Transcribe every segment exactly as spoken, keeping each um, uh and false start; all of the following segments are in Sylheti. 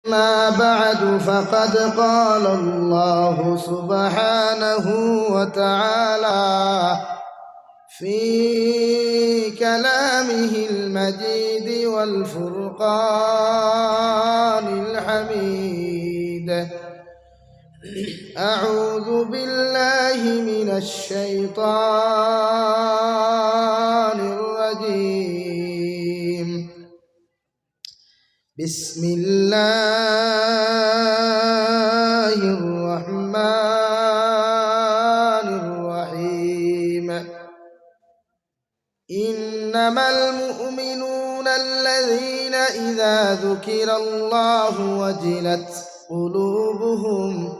أما بعد، فقد قال الله سبحانه وتعالى في كلامه المجيد والفرقان الحميد: أعوذ بالله من الشيطان الرجيم. بسم الله الرحمن الرحيم. إنما المؤمنون الذين إذا ذكر الله وجلت قلوبهم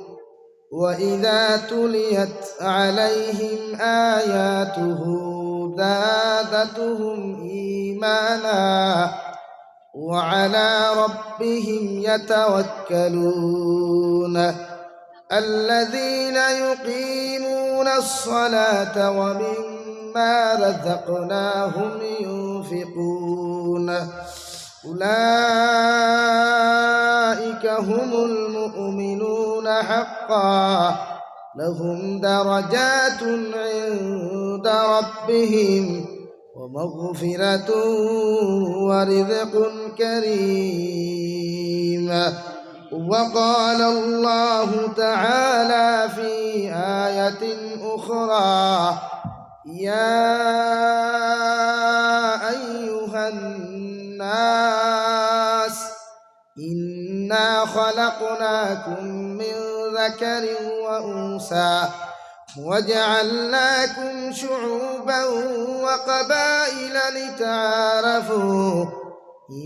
وإذا تليت عليهم آياته زادتهم إيمانا وعلى ربهم يتوكلون. الذين يقيمون الصلاة ومما رزقناهم ينفقون. أولئك هم المؤمنون حقا، لهم درجات عند ربهم ومغفرة ورزق كريم. وقال الله تعالى في آية أخرى: يا أيها الناس إنا خلقناكم من ذكر وأنثى وجعلناكم شعوبا وقبائل لتعارفوا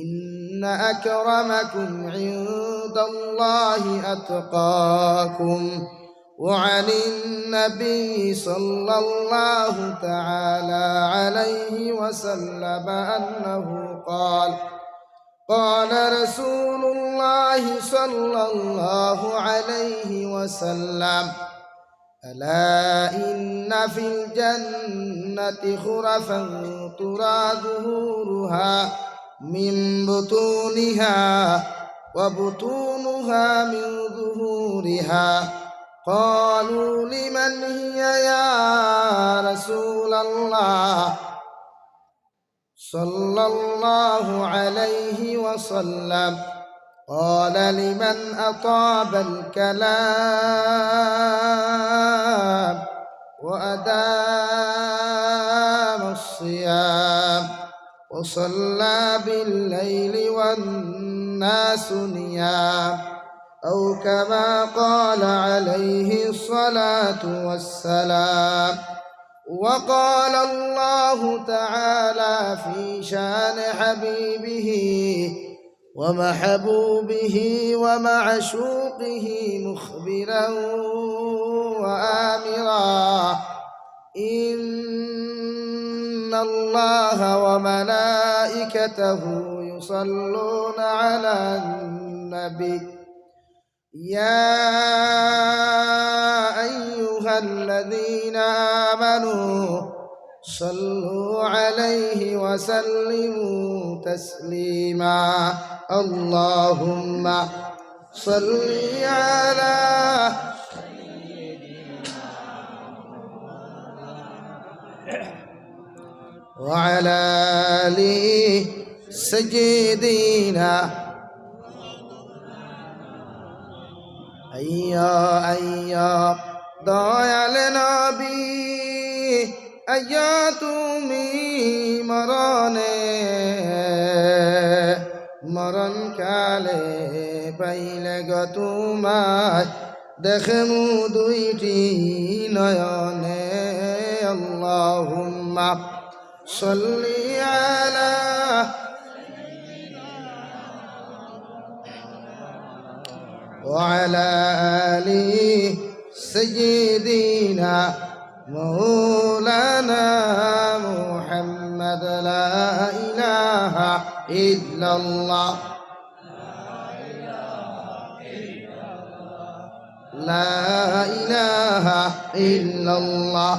إن أكرمكم عند الله أتقاكم. وعن النبي صلى الله تعالى عليه وسلم أنه قال: قال رسول الله صلى الله عليه وسلم: ألا إن في الجنة غرفا ترى ظهورها من بطونها وبطونها من ظهورها. قالوا: لمن هي يا رسول الله؟ صلى الله عليه وسلم. قال: لمن أطاب الكلام وأدام الصيام وصلى بالليل والناس نيام، أو كما قال عليه الصلاة والسلام. وقال الله تعالى في شان حبيبه ومحبوبه ومعشوقه مخبرا وآمرا: إن الله وملائكته يصلون على النبي، يا أيها الذين آمنوا صلوا عليه وسلموا تسليما. اللهم صل على وعلى آل سيدنا আইয়া, আইয়া, দয়াল নবী, আইয়া তুমি মরণে, মরণ কালে পাইলে গো তোমায়, দেখমু দুইটি নয়নে। আল্লাহুম্মা صل على وعلى آل سيدنا مولانا محمد. لا إله إلا الله. لا إله إلا الله.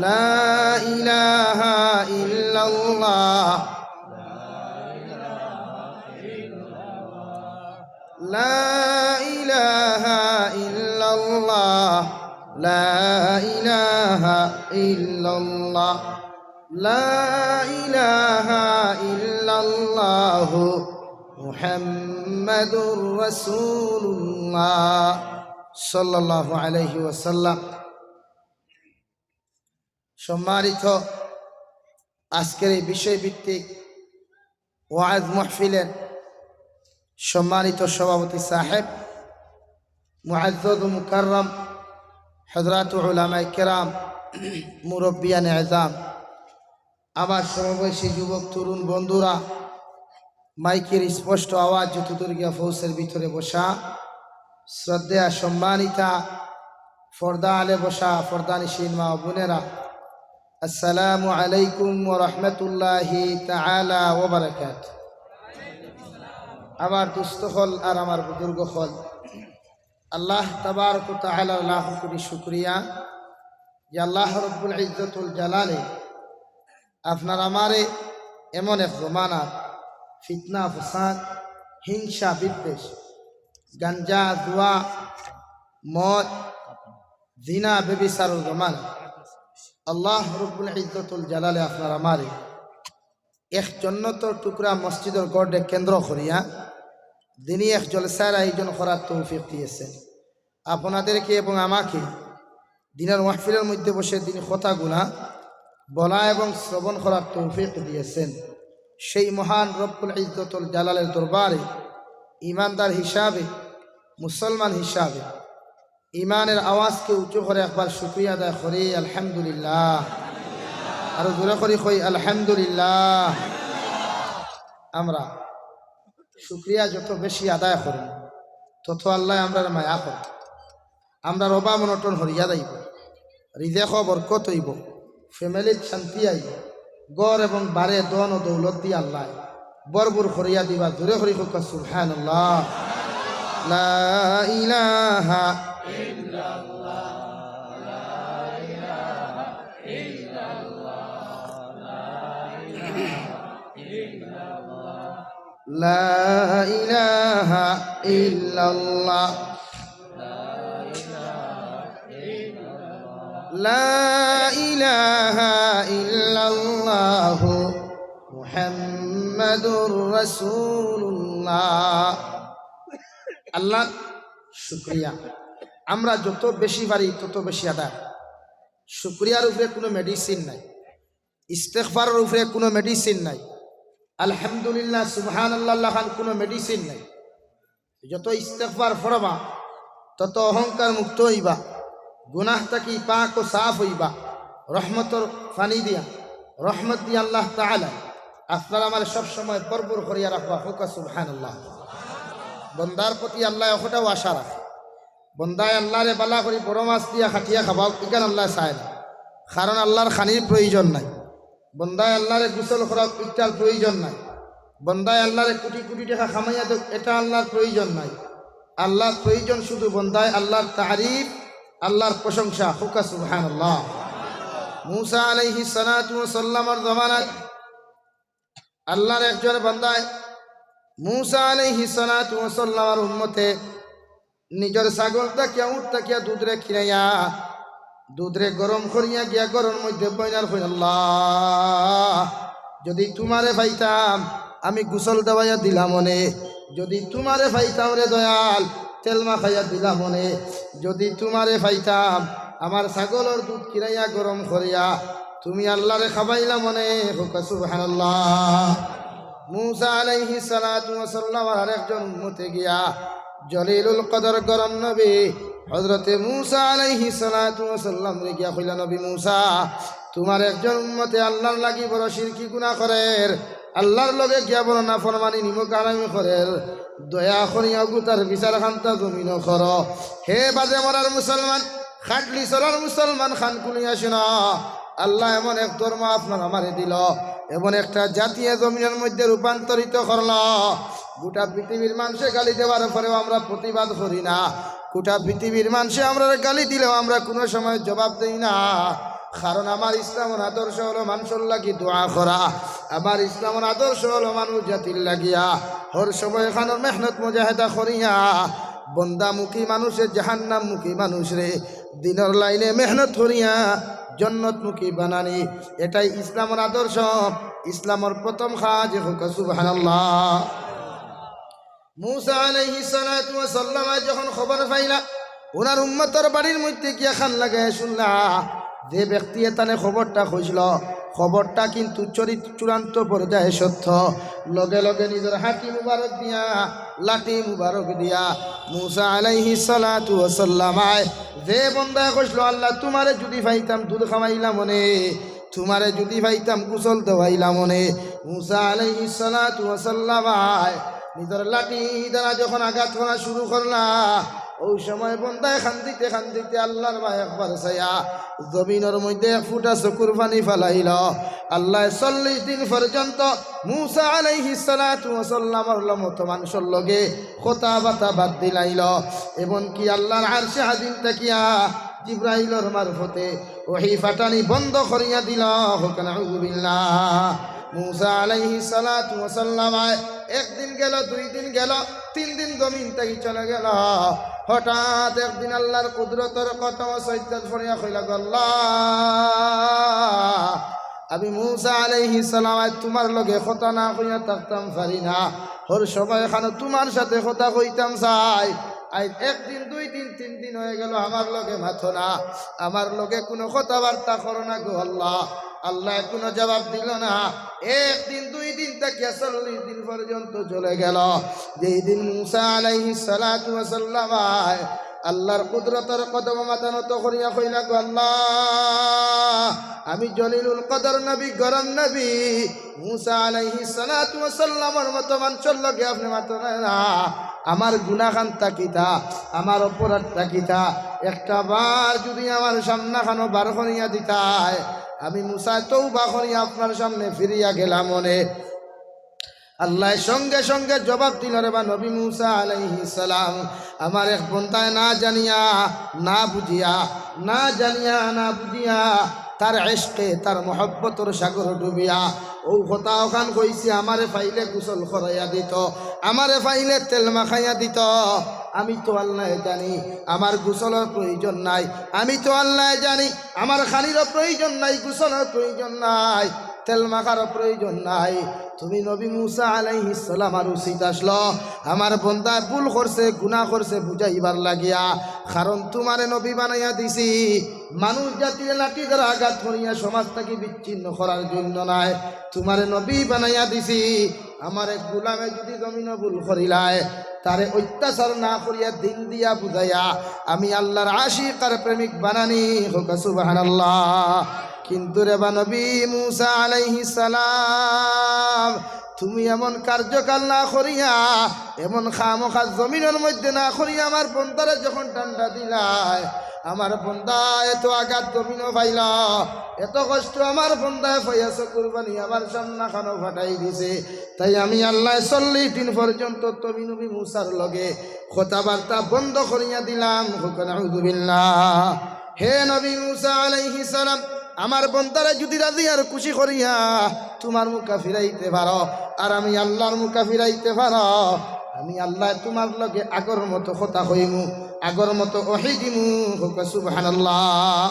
لا إله إلا الله. لا إله إلا الله، لا إله إلا الله، لا إله إلا الله، محمد رسول الله، صلى الله عليه وسلم। সম্মানিত আজকের এই বিষয়ভিত্তিক ওয়াজ মাহফিলের সম্মানিত সভাপতি সাহেব, মুআজ্জাজ ও মুকাররম হযরত উলামায়ে কেরাম, মুরব্বিয়ানে এজাম, আমার সমবয়সী যুবক তরুণ বন্ধুরা, মাইকের স্পষ্ট আওয়াজ যতদূর গিয়া পৌঁছের ভিতরে বসা শ্রদ্ধেয়া সম্মানিতা, পর্দা আলে বসা পর্দানিশীন মা ও বোনেরা, আসসালামু আলাইকুম ওয়া রাহমাতুল্লাহি তাআলা ওয়া বারাকাতুহু। আমার দোস্ত হকল আর আমার বুজুর্গ হকল, আল্লাহ তাবারক ওয়া তাআলার লাখ কোটি শুকরিয়া যে আল্লাহ রব্বুল ইজ্জতুল জালালে আপনার আমারে এমন এক জমানাত ফিতনা, ফসাদ, হিংসা, বিদ্বেষ, গাঞ্জা, জুয়া, মদ, জিনা, ব্যভিচারর জমানা, আল্লাহ রব্বুল ইজ্জতুল জালালে আপনার আমারে এক জন্নতর টুকরা মসজিদর গড়রে কেন্দ্র করিয়া দিনি এক জলসার আয়োজন করার তৌফিক দিয়েছেন। আপনাদেরকে এবং আমাকে দিনর মাহফিলের মধ্যে বসে দিনি কথাগুলা বলা এবং শ্রবণ করার তৌফিক দিয়েছেন। সেই মহান রব্বুল ইজ্জতুল জালালের দরবারে ইমানদার হিসাবে, মুসলমান হিসাবে ইমানের আওয়াজকে উঁচু করে একবার শুকরিয়া আদায় করি, আলহামদুলিল্লাহ। আরো জোরে করি কই, আলহামদুলিল্লাহ। আমরা শুকরিয়া যত বেশি আদায় করমু, তত আল্লায় আমরারে মায়া করবা। আমরার অভাব অনটন হরিয়া যাইবো, রিজেকো বরকত অইবো, ফ্যামিলিত শান্তি আইবো, ঘর এবং বারে ধন ও দৌলত দি আল্লায় ভরপুর করিয়া দিবা। জোরে করি কউক্কা সুবহানাল্লাহ। লা ইলাহা ইল্লাল্লাহ, লা ইলাহা ইল্লাল্লাহ, লা ইলাহা ইল্লাল্লাহ। লা ইলাহা ইল্লাল্লাহু মুহাম্মাদুর রাসূলুল্লাহ। আল্লাহর শুকরিয়া। আমরা যত বেশি পারি তত বেশি আদায়। শুকরিয়ার উপরে কোনো মেডিসিন নাই, ইস্তেগফারর উপরে কোনো মেডিসিন নাই, আলহামদুলিল্লাহ, সুবহানাল্লাহ লাখান কোনো মেডিসিন নাই। যত ইস্তেগফার পড়বা, তত অহংকার মুক্ত অইবা, গুনাহ থাকি পাক ও সাফ অইবা। রহমতর পানি দিয়া, রহমত দিয়া আল্লাহ তাআলা আপনার আমারে সব সময় ভরপুর করিয়া রাখবা। কউক্কা সুবহানাল্লাহ। বন্দার প্রতি আল্লায় অখটাও আশা রাখে। বন্দায় আল্লারে বালা করি বড় মাছ দিয়া কাটিয়া খাবাউক, ইখান আল্লায় চায় না, কারণ আল্লার খানির প্রয়োজন নাই। বন্দায় আল্লারে গোসল করাউক, ইটার প্রয়োজন নাই। বন্দায় আল্লারে কোটি কোটি টেকা কামাইয়া দেউক, এটা আল্লার প্রয়োজন নাই। আল্লার প্রয়োজন শুধু বন্দায় আল্লার তারিফ, আল্লার প্রশংসা। কউক্কা সুবহানাল্লাহ। মুসা আলাইহিস সালাতু ওয়াস সালামর জমানাত আল্লার একজন বন্দায় মুসা আলাইহিস সালাতু ওয়াস সালামর উম্মতে নিজর ছাগল থাকিয়া, উট থাকিয়া দুধরে খিরাইয়া, দুধরে গরম করিয়া গিয়া ঘরর মধ্যে বইনার কইন, "আল্লাহ, যদি তুমারে পাইতাম, আমি গোসল দেওয়াইয়া দিলাম অনে। যদি তুমারে পাইতাম রে দয়াল, তেল মাখাইয়া দিলাম অনে। যদি তুমারে পাইতাম, আমার ছাগলর দুধ খিরাইয়া গরম করিয়া তুমি আল্লারে খাবাইলাম অনে।" কউক্কা সুবহানাল্লাহ। মুসা আলাইহিস সালাতু ওয়াস সালামর আরেকজন উম্মতে গিয়া জলিলুল কদর গরম নবী হযরতে মুসা আলাইহিস সালাতু ওয়াস সালামরে গিয়া কইলা, "নবী মুসা, তুমার একজন উম্মতে আল্লার লাগি বড় শিরকি গুনাহ করের, আল্লার লগে গিয়া বড় নাফরমানি নিমক হারামি করের, দয়া করিয়া অগুতার বিচার খান্তা জমিনো করো।" হে বাজে মরার মুসলমান, খাটলি চড়ার মুসলমান, কান খুলিয়া শুনো, আল্লায় এমন এক ধর্ম আপনার আমারে দিলো, এমন একটা জাতিয়ে জমিনর মধ্যে রূপান্তরিত করলো। গোটা পৃথিবীর মানষে গালি দেওয়ার পরেও আমরা প্রতিবাদ করি না, গোটা পৃথিবীর মানষে আমরারে গালি দিলেও আমরা কোনো সময় জবাব দেই না। কারণ আমার ইসলামর আদর্শ অইলো মানষর লাগি দোয়া করা। আমার ইসলামর আদর্শ অইলো মানুষ জাতির লাগিয়া হর সময় খানো মেহনত মুজাহেদা করিয়া, বন্দামুখী মানুষরে, জাহান্নামমুখী মানুষরে দিনর লাইনে মেহনত করিয়া জন্নতমুখী বানানি। এটাই ইসলামর আদর্শ, ইসলামর প্রথম কাজ। কউক্কা সুবহানাল্লাহ। মুসা আলাইহিস সালাতু ওয়াস সালামে যখন খবর পাইলা, উনার উম্মতর বাড়ির মধ্যে গিয়া কান লাগাইয়া শুনলা, যে ব্যক্তি এতানে খবরটা কইছিল, খবরটা কিন্তু চরিত-, চূড়ান্ত পর্যায়ে সত্য। লগে লগে নিজর হাঁটি মুবারক দিয়া, লাঠি মুবারক দিয়া মুসা আলাইহিস সালাতু ওয়াস সালামে যে বন্দায় কইছিল, "আল্লাহ, তুমারে যুদি পাইতাম দুধ খাওয়াইলাম অনে, তুমারে যুদি পাইতাম গোসল দেওয়াইলাম অনে।" মুসা আলাইহিস সালাতু ওয়াস সালামে নিজর লাঠি দ্বারা যখন আঘাত করা শুরু করলা, অউ সময় বন্দায় কান্দিতে কান্দিতে আল্লাহর বায় একবার চাইয়া জমিনর মধ্যে এক ফুটা চকুর পানি ফালাইল। আল্লায় চল্লিশ দিন পর্যন্ত মুসা আলাইহিস সালাতু ওয়াস সালামর মতো মানষর লগে কথাবার্তা বাদ দিলাইল। এমনকি আল্লাহর আরশে আজিম থাকিয়া জিব্রাইলর মারফতে ওহী ফাটানি বন্ধ করিয়া দিল। কউক্কা নাউজুবিল্লাহ। মুসা আলাইহিস সালাতু ওয়াস সালামে একদিন গেল, দুই দিন গেল, তিন দিন জমিন থাকি চলে গেল। হঠাৎ একদিন আল্লাহর কুদরতর কদমো সইজদাত পড়িয়া কইলা, "গো আল্লাহ, আমি মুসা আলাইহিস সালামে তুমার লগে কথা না কইয়া থাকতাম পারি না। হর সময় খানো তুমার সাথে কথা কইতাম চাই। আইজ একদিন, দুই দিন, তিন দিন অই গেল, আমার লগে মাতো না, আমার লগে কুনু কথাবার্তা করো না গো আল্লাহ।" আল্লায় কুনু জবাব দিল না। একদিন, দুই দিন থাকিয়া চল্লিশ দিন পর্যন্ত চলে গেল। যেই দিন মুসা আলাইহিস সালাতু ওয়াস সালামে আল্লাহর কুদরতর কদমো মাথা নত করিয়া কইলা, "গো আল্লাহ, আমি জলিলুল কদর নবী, গরম নবী, মুসা আলাইহিস সালাতু ওয়াস সালামর মতো মানষর লগে আপনে মাতরা না। আমার গুনাহ খানতা কিতা, আমার অপরাধটা কিতা? একটা বার যুদি আমার সামনা খানো বার করিয়া দিতায়, আমি মুসায় তওবা করিয়া আপনার সামনে ফিরিয়া গেলাম অনে।" আল্লায় সঙ্গে সঙ্গে জবাব দিল, "রে বা নবী মুসা আলাইহিস সালাম, আমার এক বন্দায় না জানিয়া, না বুঝিয়া, না জানিয়া, না বুঝিয়া, তার ইশকে, তার মহব্বতর সাগরো ডুবিয়া, অউ কথা অখান কইছে, আমারে পাইলে গোসল করাইয়া দিত, আমারে পাইলে তেল মাখাইয়া দিত। আমি তো আল্লায় জানি, আমার গোসলর প্রয়োজন নাই। আমি তো আল্লায় জানি, আমার খানিরও প্রয়োজন নাই, গোসলর প্রয়োজন নাই, তেল মাখারও প্রয়োজন নাই। তুমি নবী মুসা আলাইহিস সালাম আর উচিত আছলো, আমার বন্দায় ভুল করছে, গুনাহ করছে বুঝাইবার লাগিয়া। কারণ তুমারে নবী বানাইয়া দিছি, মানুষ জাতিরে লাঠি দ্বারা আঘাত করিয়া সমাজ থাকি বিচ্ছিন্ন করার জন্য নায়। তুমারে নবী বানাইয়া দিছি, আমার এক গুলামে যুদি জমিনো ভুল করিলায়, তারে অত্যাচার না করিয়া দিন দিয়া বুঝাইয়া আমি আল্লাহর আশিক আর প্রেমিক বানানি।" কউক্কা সুবহানাল্লাহ। কিন্তু রে বা নবী মুসা আলাইহিস সালাম, তুমি এমন কার্যকাল না করিয়া, এমন খামোখা জমিনর মধ্যে না করিয়া আমার বন্দারে যখন ঠান্ডা দিলায়, আমার বন্দা এত আঘাত জমিনো পাইলা, এত কষ্ট আমার বন্দায় পাইয়া চকুর পানি আমার সামনা খানো ফাটাই দিছে। তাই আমি আল্লায় চল্লিশ দিন পর্যন্ত তুমি নবী মুসার লগে কথাবার্তা বন্ধ করিয়া দিলাম। কউক্কা নাউজুবিল্লাহ। হে নবী মুসা আলাইহিস সালাম, আমার বন্দারে যুদি রাজি আর খুশি করিয়া তুমার মুখা ফিরাইতে পারো, আর আমি আল্লাহর মুখা ফিরাইতে পারো, আমি আল্লায় তুমার লগে আগর মতো কথা কইমু, আগর মতো ওহী দিমু। কউক্কা সুবহানাল্লাহ।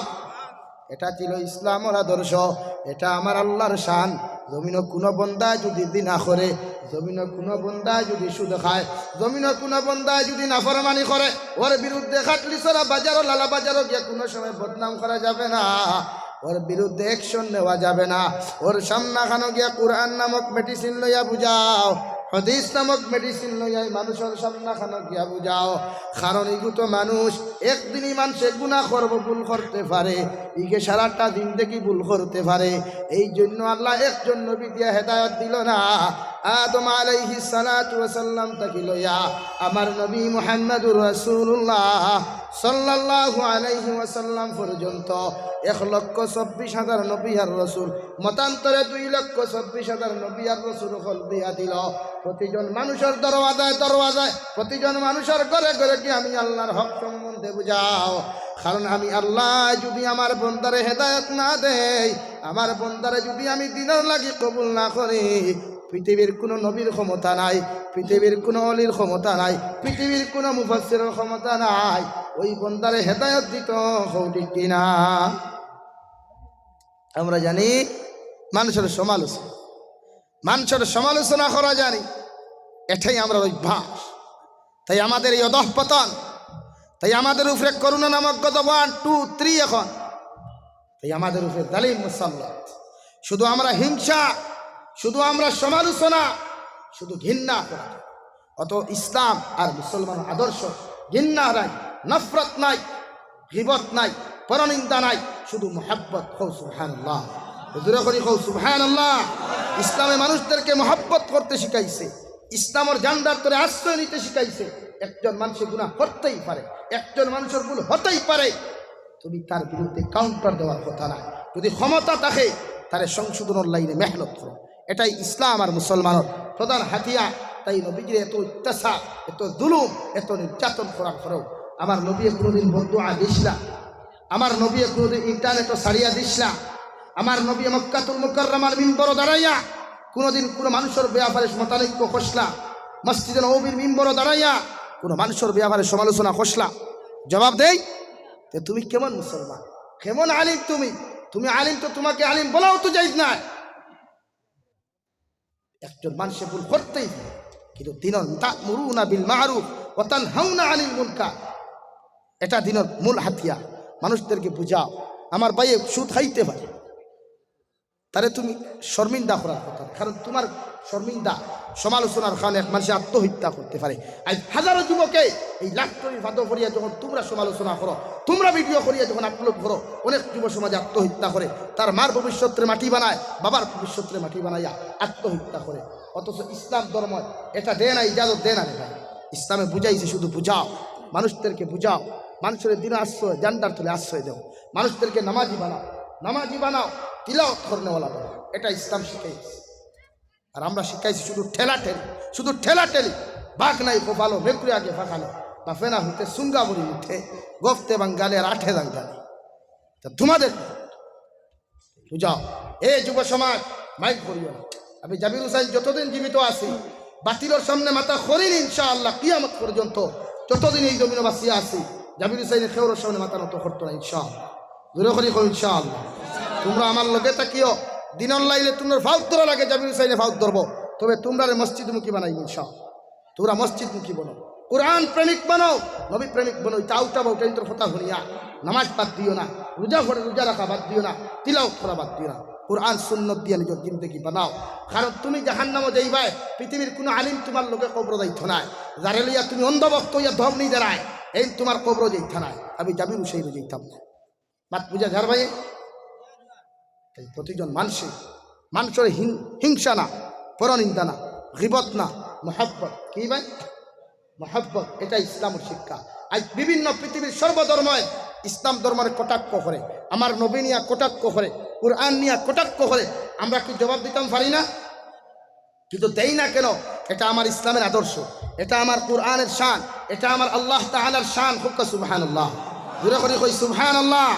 এটা ছিল ইসলামর আদর্শ, এটা আমার আল্লাহর শান। জমিনো কুনু বন্দায় যুদি জিনা করে, জমিনো কুনু বন্দায় যুদি সুদ খায়, জমিনো কুনু বন্দায় যুদি নাফরমানি করে, ওর বিরুদ্ধে খাটলিছড়া বাজারো, লালা বাজারো গিয়া কুনু সময় বদনাম করা যাবে না, ওর বিরুদ্ধে action নেওয়া যাবে না। ওর সামনা খানো গিয়া কোরআন নামক medicine লইয়া বুঝাও, হাদিস নামক medicine লইয়া এই মানুষর সামনা খানো গিয়া বুঝাও। কারণ ইগু তো মানুষ, একদিনই মানষে গুনাহ করবো, ভুল করতে পারে, ইগে সারাটা জিন্দেগি ভুল করতে পারে। এই জন্য আল্লায় একজন নবী দিয়া হেদায়ত দিল না। আদম আলাইহিস সালাতু ওয়াস সালাম থাকি লইয়া আমার নবী মুহাম্মাদুর রাসূলুল্লাহ সাল্লাল্লাহু আলাইহি ওয়াসাল্লাম পর্যন্ত এক লক্ষ চব্বিশ হাজার নবী আর রসুল, মতান্তরে দুই লক্ষ চব্বিশ হাজার নবী আর রসুল অকল দিয়া দিল। প্রতিজন মানুষর দরওয়াজায় দরওয়াজায়, প্রতিজন মানুষর ঘরে ঘরে গিয়া আমি আল্লাহর হক সম্বন্ধে বুঝাও। কারণ আমি আল্লাহ যদি আমার বন্দারে হেদায়েত না দেই, আমার বন্দারে যদি আমি দ্বীনর লাগি কবুল না করি, পৃথিবীর কোনো নবীর ক্ষমতা নাই, পৃথিবীর কোনো অলির ক্ষমতা নাই, পৃথিবীর কোনো মুফাসসিরের ক্ষমতা নাই ওই বন্দারে হেদায়েত দিতো। কও ঠিক কিনা? আমরা জানি মানষর সমালোচনা, মানষর সমালোচনা করা জানি, এটাই আমরার অভ্যাস। তাই আমাদের এই অধঃপতন, তাই আমাদের উপরে করোনা নামক গজব ওয়ান, টু, থ্রি এখন। তাই আমাদের উপরে জালিম মুসাল্লাত। শুধু আমরা হিংসা, শুধু আমরা সমালোচনা, শুধু ঘৃণা করা। অত ইসলাম আর মুসলমান আদর্শ, ঘৃণা নাই, নফরত নাই, গিবত নাই, পরনিন্দা নাই, শুধু মহব্বত। কও সুবহানাল্লাহ। জোরে করি কও সুবহানাল্লাহ। ইসলামে মানুষদেরকে মহব্বত করতে শিখাইছে, ইসলামর জান্ডার তলে আশ্রয় নিতে শিখাইছে। একজন মানুষে গুনাহ করতেই পারে, একজন মানুষর ভুল হতেই পারে, তুমি তার বিরুদ্ধে কাউন্টার দেওয়ার কথা না। যদি ক্ষমতা থাকে, তারে সংশোধনর লাইনে মেহনত করো। এটাই ইসলাম আর মুসলমানর প্রধান হাতিয়ার। তাই নবীজিরে এত অত্যাচার, এত জুলুম, এত নির্যাতন করার পরেও আমার নবী কোনোদিন বদদোয়া দিস না। আমার নবী কোনোদিন ইন্টারনেটও ছাড়িয়া দিস না। আমার নবী মক্কাতুল মুকাররমার মিম্বরও দাঁড়াইয়া কোনোদিন কোনো মানুষর ব্যাপারে মতানৈক্য করস না। মসজিদে নববীর মিম্বরও দাঁড়াইয়া কোনো মানুষর ব্যাপারে সমালোচনা করস না। জবাব দেই, তে তুমি কেমন মুসলমান, কেমন আলিম তুমি? তুমি আলিম তো, তোমাকে আলিম বলাও তো জায়েজ নাই। একজন মানুষে ভুল করতেই পারে, কিন্তু দ্বীনর তা'মুরুনা বিল মা'রুফ ওয়া তানহাউনা আনিল মুনকার, এটা দ্বীনর মূল হাতিয়ার। মানুষদেরকে বুঝাও, আমার ভাইয়ে সুদ খাইতে পারে, তারে তুমি শর্মিন্দা করার কথা না, কারণ তোমার শর্মিন্দা সমালোচনার কারণে এক মানুষে আত্মহত্যা করতে পারে। আজ হাজারো যুবকে এই লাখ টাকা ফাঁদো পড়িয়া যখন তোমরা সমালোচনা করো, তোমরা ভিডিও করিয়া যখন আপলোড করো, অনেক যুব সমাজে আত্মহত্যা করে, তার মার ভবিষ্যতরে মাটি বানায়, বাবার ভবিষ্যতরে মাটি বানাইয়া আত্মহত্যা করে। অথচ ইসলাম ধর্ম এটা দেয় না, ইজাজত দেয় না রে ভাই। ইসলামে বুঝাইছে শুধু বুঝাও, মানুষদেরকে বুঝাও, মানুষের দ্বীনর আশ্রয়, জান্ডার তলে আশ্রয় দাও, মানুষদেরকে নামাজি বানাও, নামাজি বানাও, তিলাওয়াত করনেওয়ালা বানাও, এটা ইসলাম শিখাইছে। আর আমরা শিখাইছি শুধু ঠেলাঠেলি, শুধু ঠেলাঠেলি। বাঘ নাই কপালো, মেকুড়ি আগে ফাঁকালো, বাফে না হতে সুঙ্গা বড়ি উঠে, গফতে বাঙ্গালে আর আঠে দাঙ্গালে। তা তোমাদের বুঝাও, এ যুব সমাজ, মাইন্ড করিও না। আমি জাবির হুসাইন যতদিন জীবিত আছি, বাতিলর সামনে মাথা খরিনি ইনশাআল্লাহ, কিয়ামত পর্যন্ত যতদিন এই জমিনো বাঁচিয়া আছি, জাবির হুসাইনে কেউরর সামনে মাথা নত করতো না ইনশাআল্লাহ। জোরে করি কও ইনশাআল্লাহ। তোমরা আমার লগে থাকিও, দ্বীনর লাইলে তোমরার ফাউত ধরা লাগে, জাবির হুসাইনে ফাউত ধরবো, তবে তোমরারে মসজিদমুখী বানাইবো ইনশাআল্লাহ। তোমরা মসজিদমুখী বনো, কোরআন প্রেমিক বনো, নবী প্রেমিক বনো। ইতা আউটা বাউটা ইন্তর কথা হুনিয়া নামাজ বাদ দিও না, রোজা পড়ে রোজা রাখা বাদ দিও না, তিলাওয়াত করা বাদ দিও না। কোরআন সুন্নত দিয়া নিজর জিন্দেগি বানাও, কারণ তুমি জাহান্নামো যাইবায়। পৃথিবীর কোনো আলিম তোমার লগে কবরো যাইতো নায়, যারে লইয়া তুমি অন্ধভক্ত অইয়া ধমনি দেরায়, এইন তোমার কবরো যাইতা নায়, আমি জাবির হুসাইনো যাইতাম না। মাত বুঝা যার ভাই? তাই প্রতিজন মানুষে মানুষের হিং-, হিংসা না, পরনিন্দা না, গিবত না, মহব্বত। কি ভাই? মহব্বত, এটা ইসলামের শিক্ষা। আজ বিভিন্ন পৃথিবীর সর্বধর্মে ইসলাম ধর্মরে কটাক্ষ করে, আমার নবী নিয়া কটাক্ষ করে, কোরআন নিয়া কটাক্ষ করে, আমরা কি জবাব দিতাম পারি না? কিন্তু দেই না কেন? এটা আমার ইসলামের আদর্শ, এটা আমার কোরআনের শান, এটা আমার আল্লাহ তাআলার শান। কউক্কা সুবহানাল্লাহ। জোরে করি কই সুবহানাল্লাহ।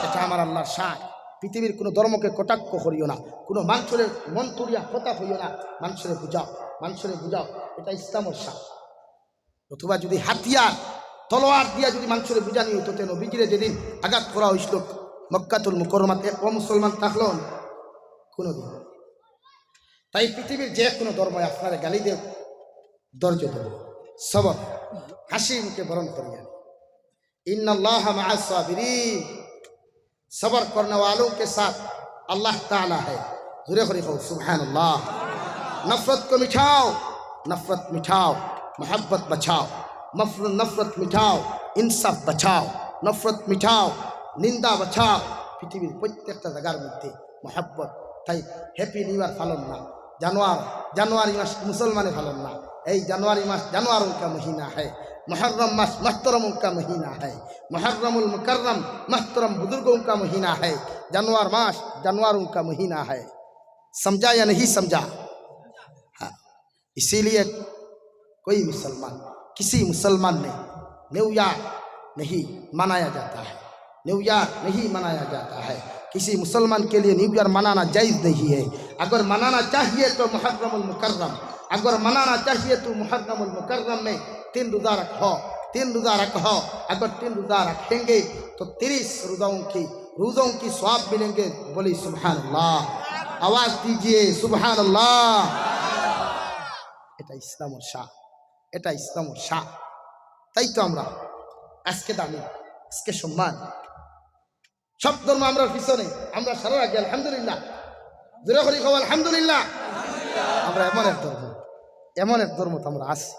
এটা আমার আল্লাহর শান। পৃথিবীর কোনো ধর্মকে কটাক্ষ করিও না, কোনো মানুষের মন তুলিয়া কথা কইও না, মানুষরে বুঝাও, মানুষরে বুঝাও, এটা ইসলামের শান। অথবা যদি হাতিয়ার, তলোয়ার দিয়া যদি মানুষরে বুঝানি হইতো, তে নবীজিরে যেদিন আঘাত করা হইছিল মক্কাতুল মুকাররমাত, এক অমুসলমান থাকলো না কোনোদিন। তাই পৃথিবীর যে কোনো ধর্মই আপনারে গালি দেউক, ধৈর্য ধরো, সবর, হাসি মুখে বরণ করিয়া। ইন্নাল্লাহা মা'আস সাবিরিন, सब्र करने वालों के साथ अल्लाह ताला है। জোরে করি কও সুবহানাল্লাহ। नफरत को मिटाओ, नफरत मिटाओ, मोहब्बत बचाओ। नफरत मिटाओ, इंसाफ बचाओ। नफरत मिटाओ, निंदा बचाओ। পৃথিবীর প্রত্যেকটা জায়গার মধ্যে মহব্বত। তাই হ্যাপি নিউ ইয়ার পালন না, জানুয়ার, জানুয়ারি মাস মুসলমানে পালন না, এই জানুয়ারি মাস জানুয়ারুন কা মহিনা হ্যায়, মহরম মাস মোহতরমুন কা মহিনা হ্যায়, মহরমুল মুকাররম মোহতরম বুজুর্গুন কা মহিনা হ্যায়, জানুয়ার মাস জানুয়ারুন কা মহিনা হ্যায়। समझा या नहीं समझा? हाँ। इसीलिए कोई मुसलमान, किसी मुसलमान ने न्यू ईयर, नहीं मनाया जाता है, न्यू ईयर नहीं मनाया जाता है। किसी मुसलमान के लिए न्यू ईयर मनाना जायज़ नहीं है। अगर मनाना चाहिए तो मुहर्रमुल मुकर्रम, अगर मनाना चाहिए तो मुहर्रमुल मुकर्रम में तीन रोज़ा रखो, तीन रोज़ा रखो। अगर तीन रोज़ा रखेंगे तो तीस रोज़ाओं की, रोज़ों की सवाब मिलेंगे। बोली सुबहानाल्लाह, आवाज़ दीजिए सुबहानाल्लाह। এটা ইসলামের শান, এটা ইসলামের শান। তাই তো আমরা আজকে দামি, আজকে সম্মান। সব ধর্ম আমরা পিছনে, আমরা সারা আগে আলহামদুলিল্লাহ। জোরে করি কও আলহামদুলিল্লাহ। আমরা এমন এক ধর্ম, এমন এক ধর্ম তো আমরা আছি,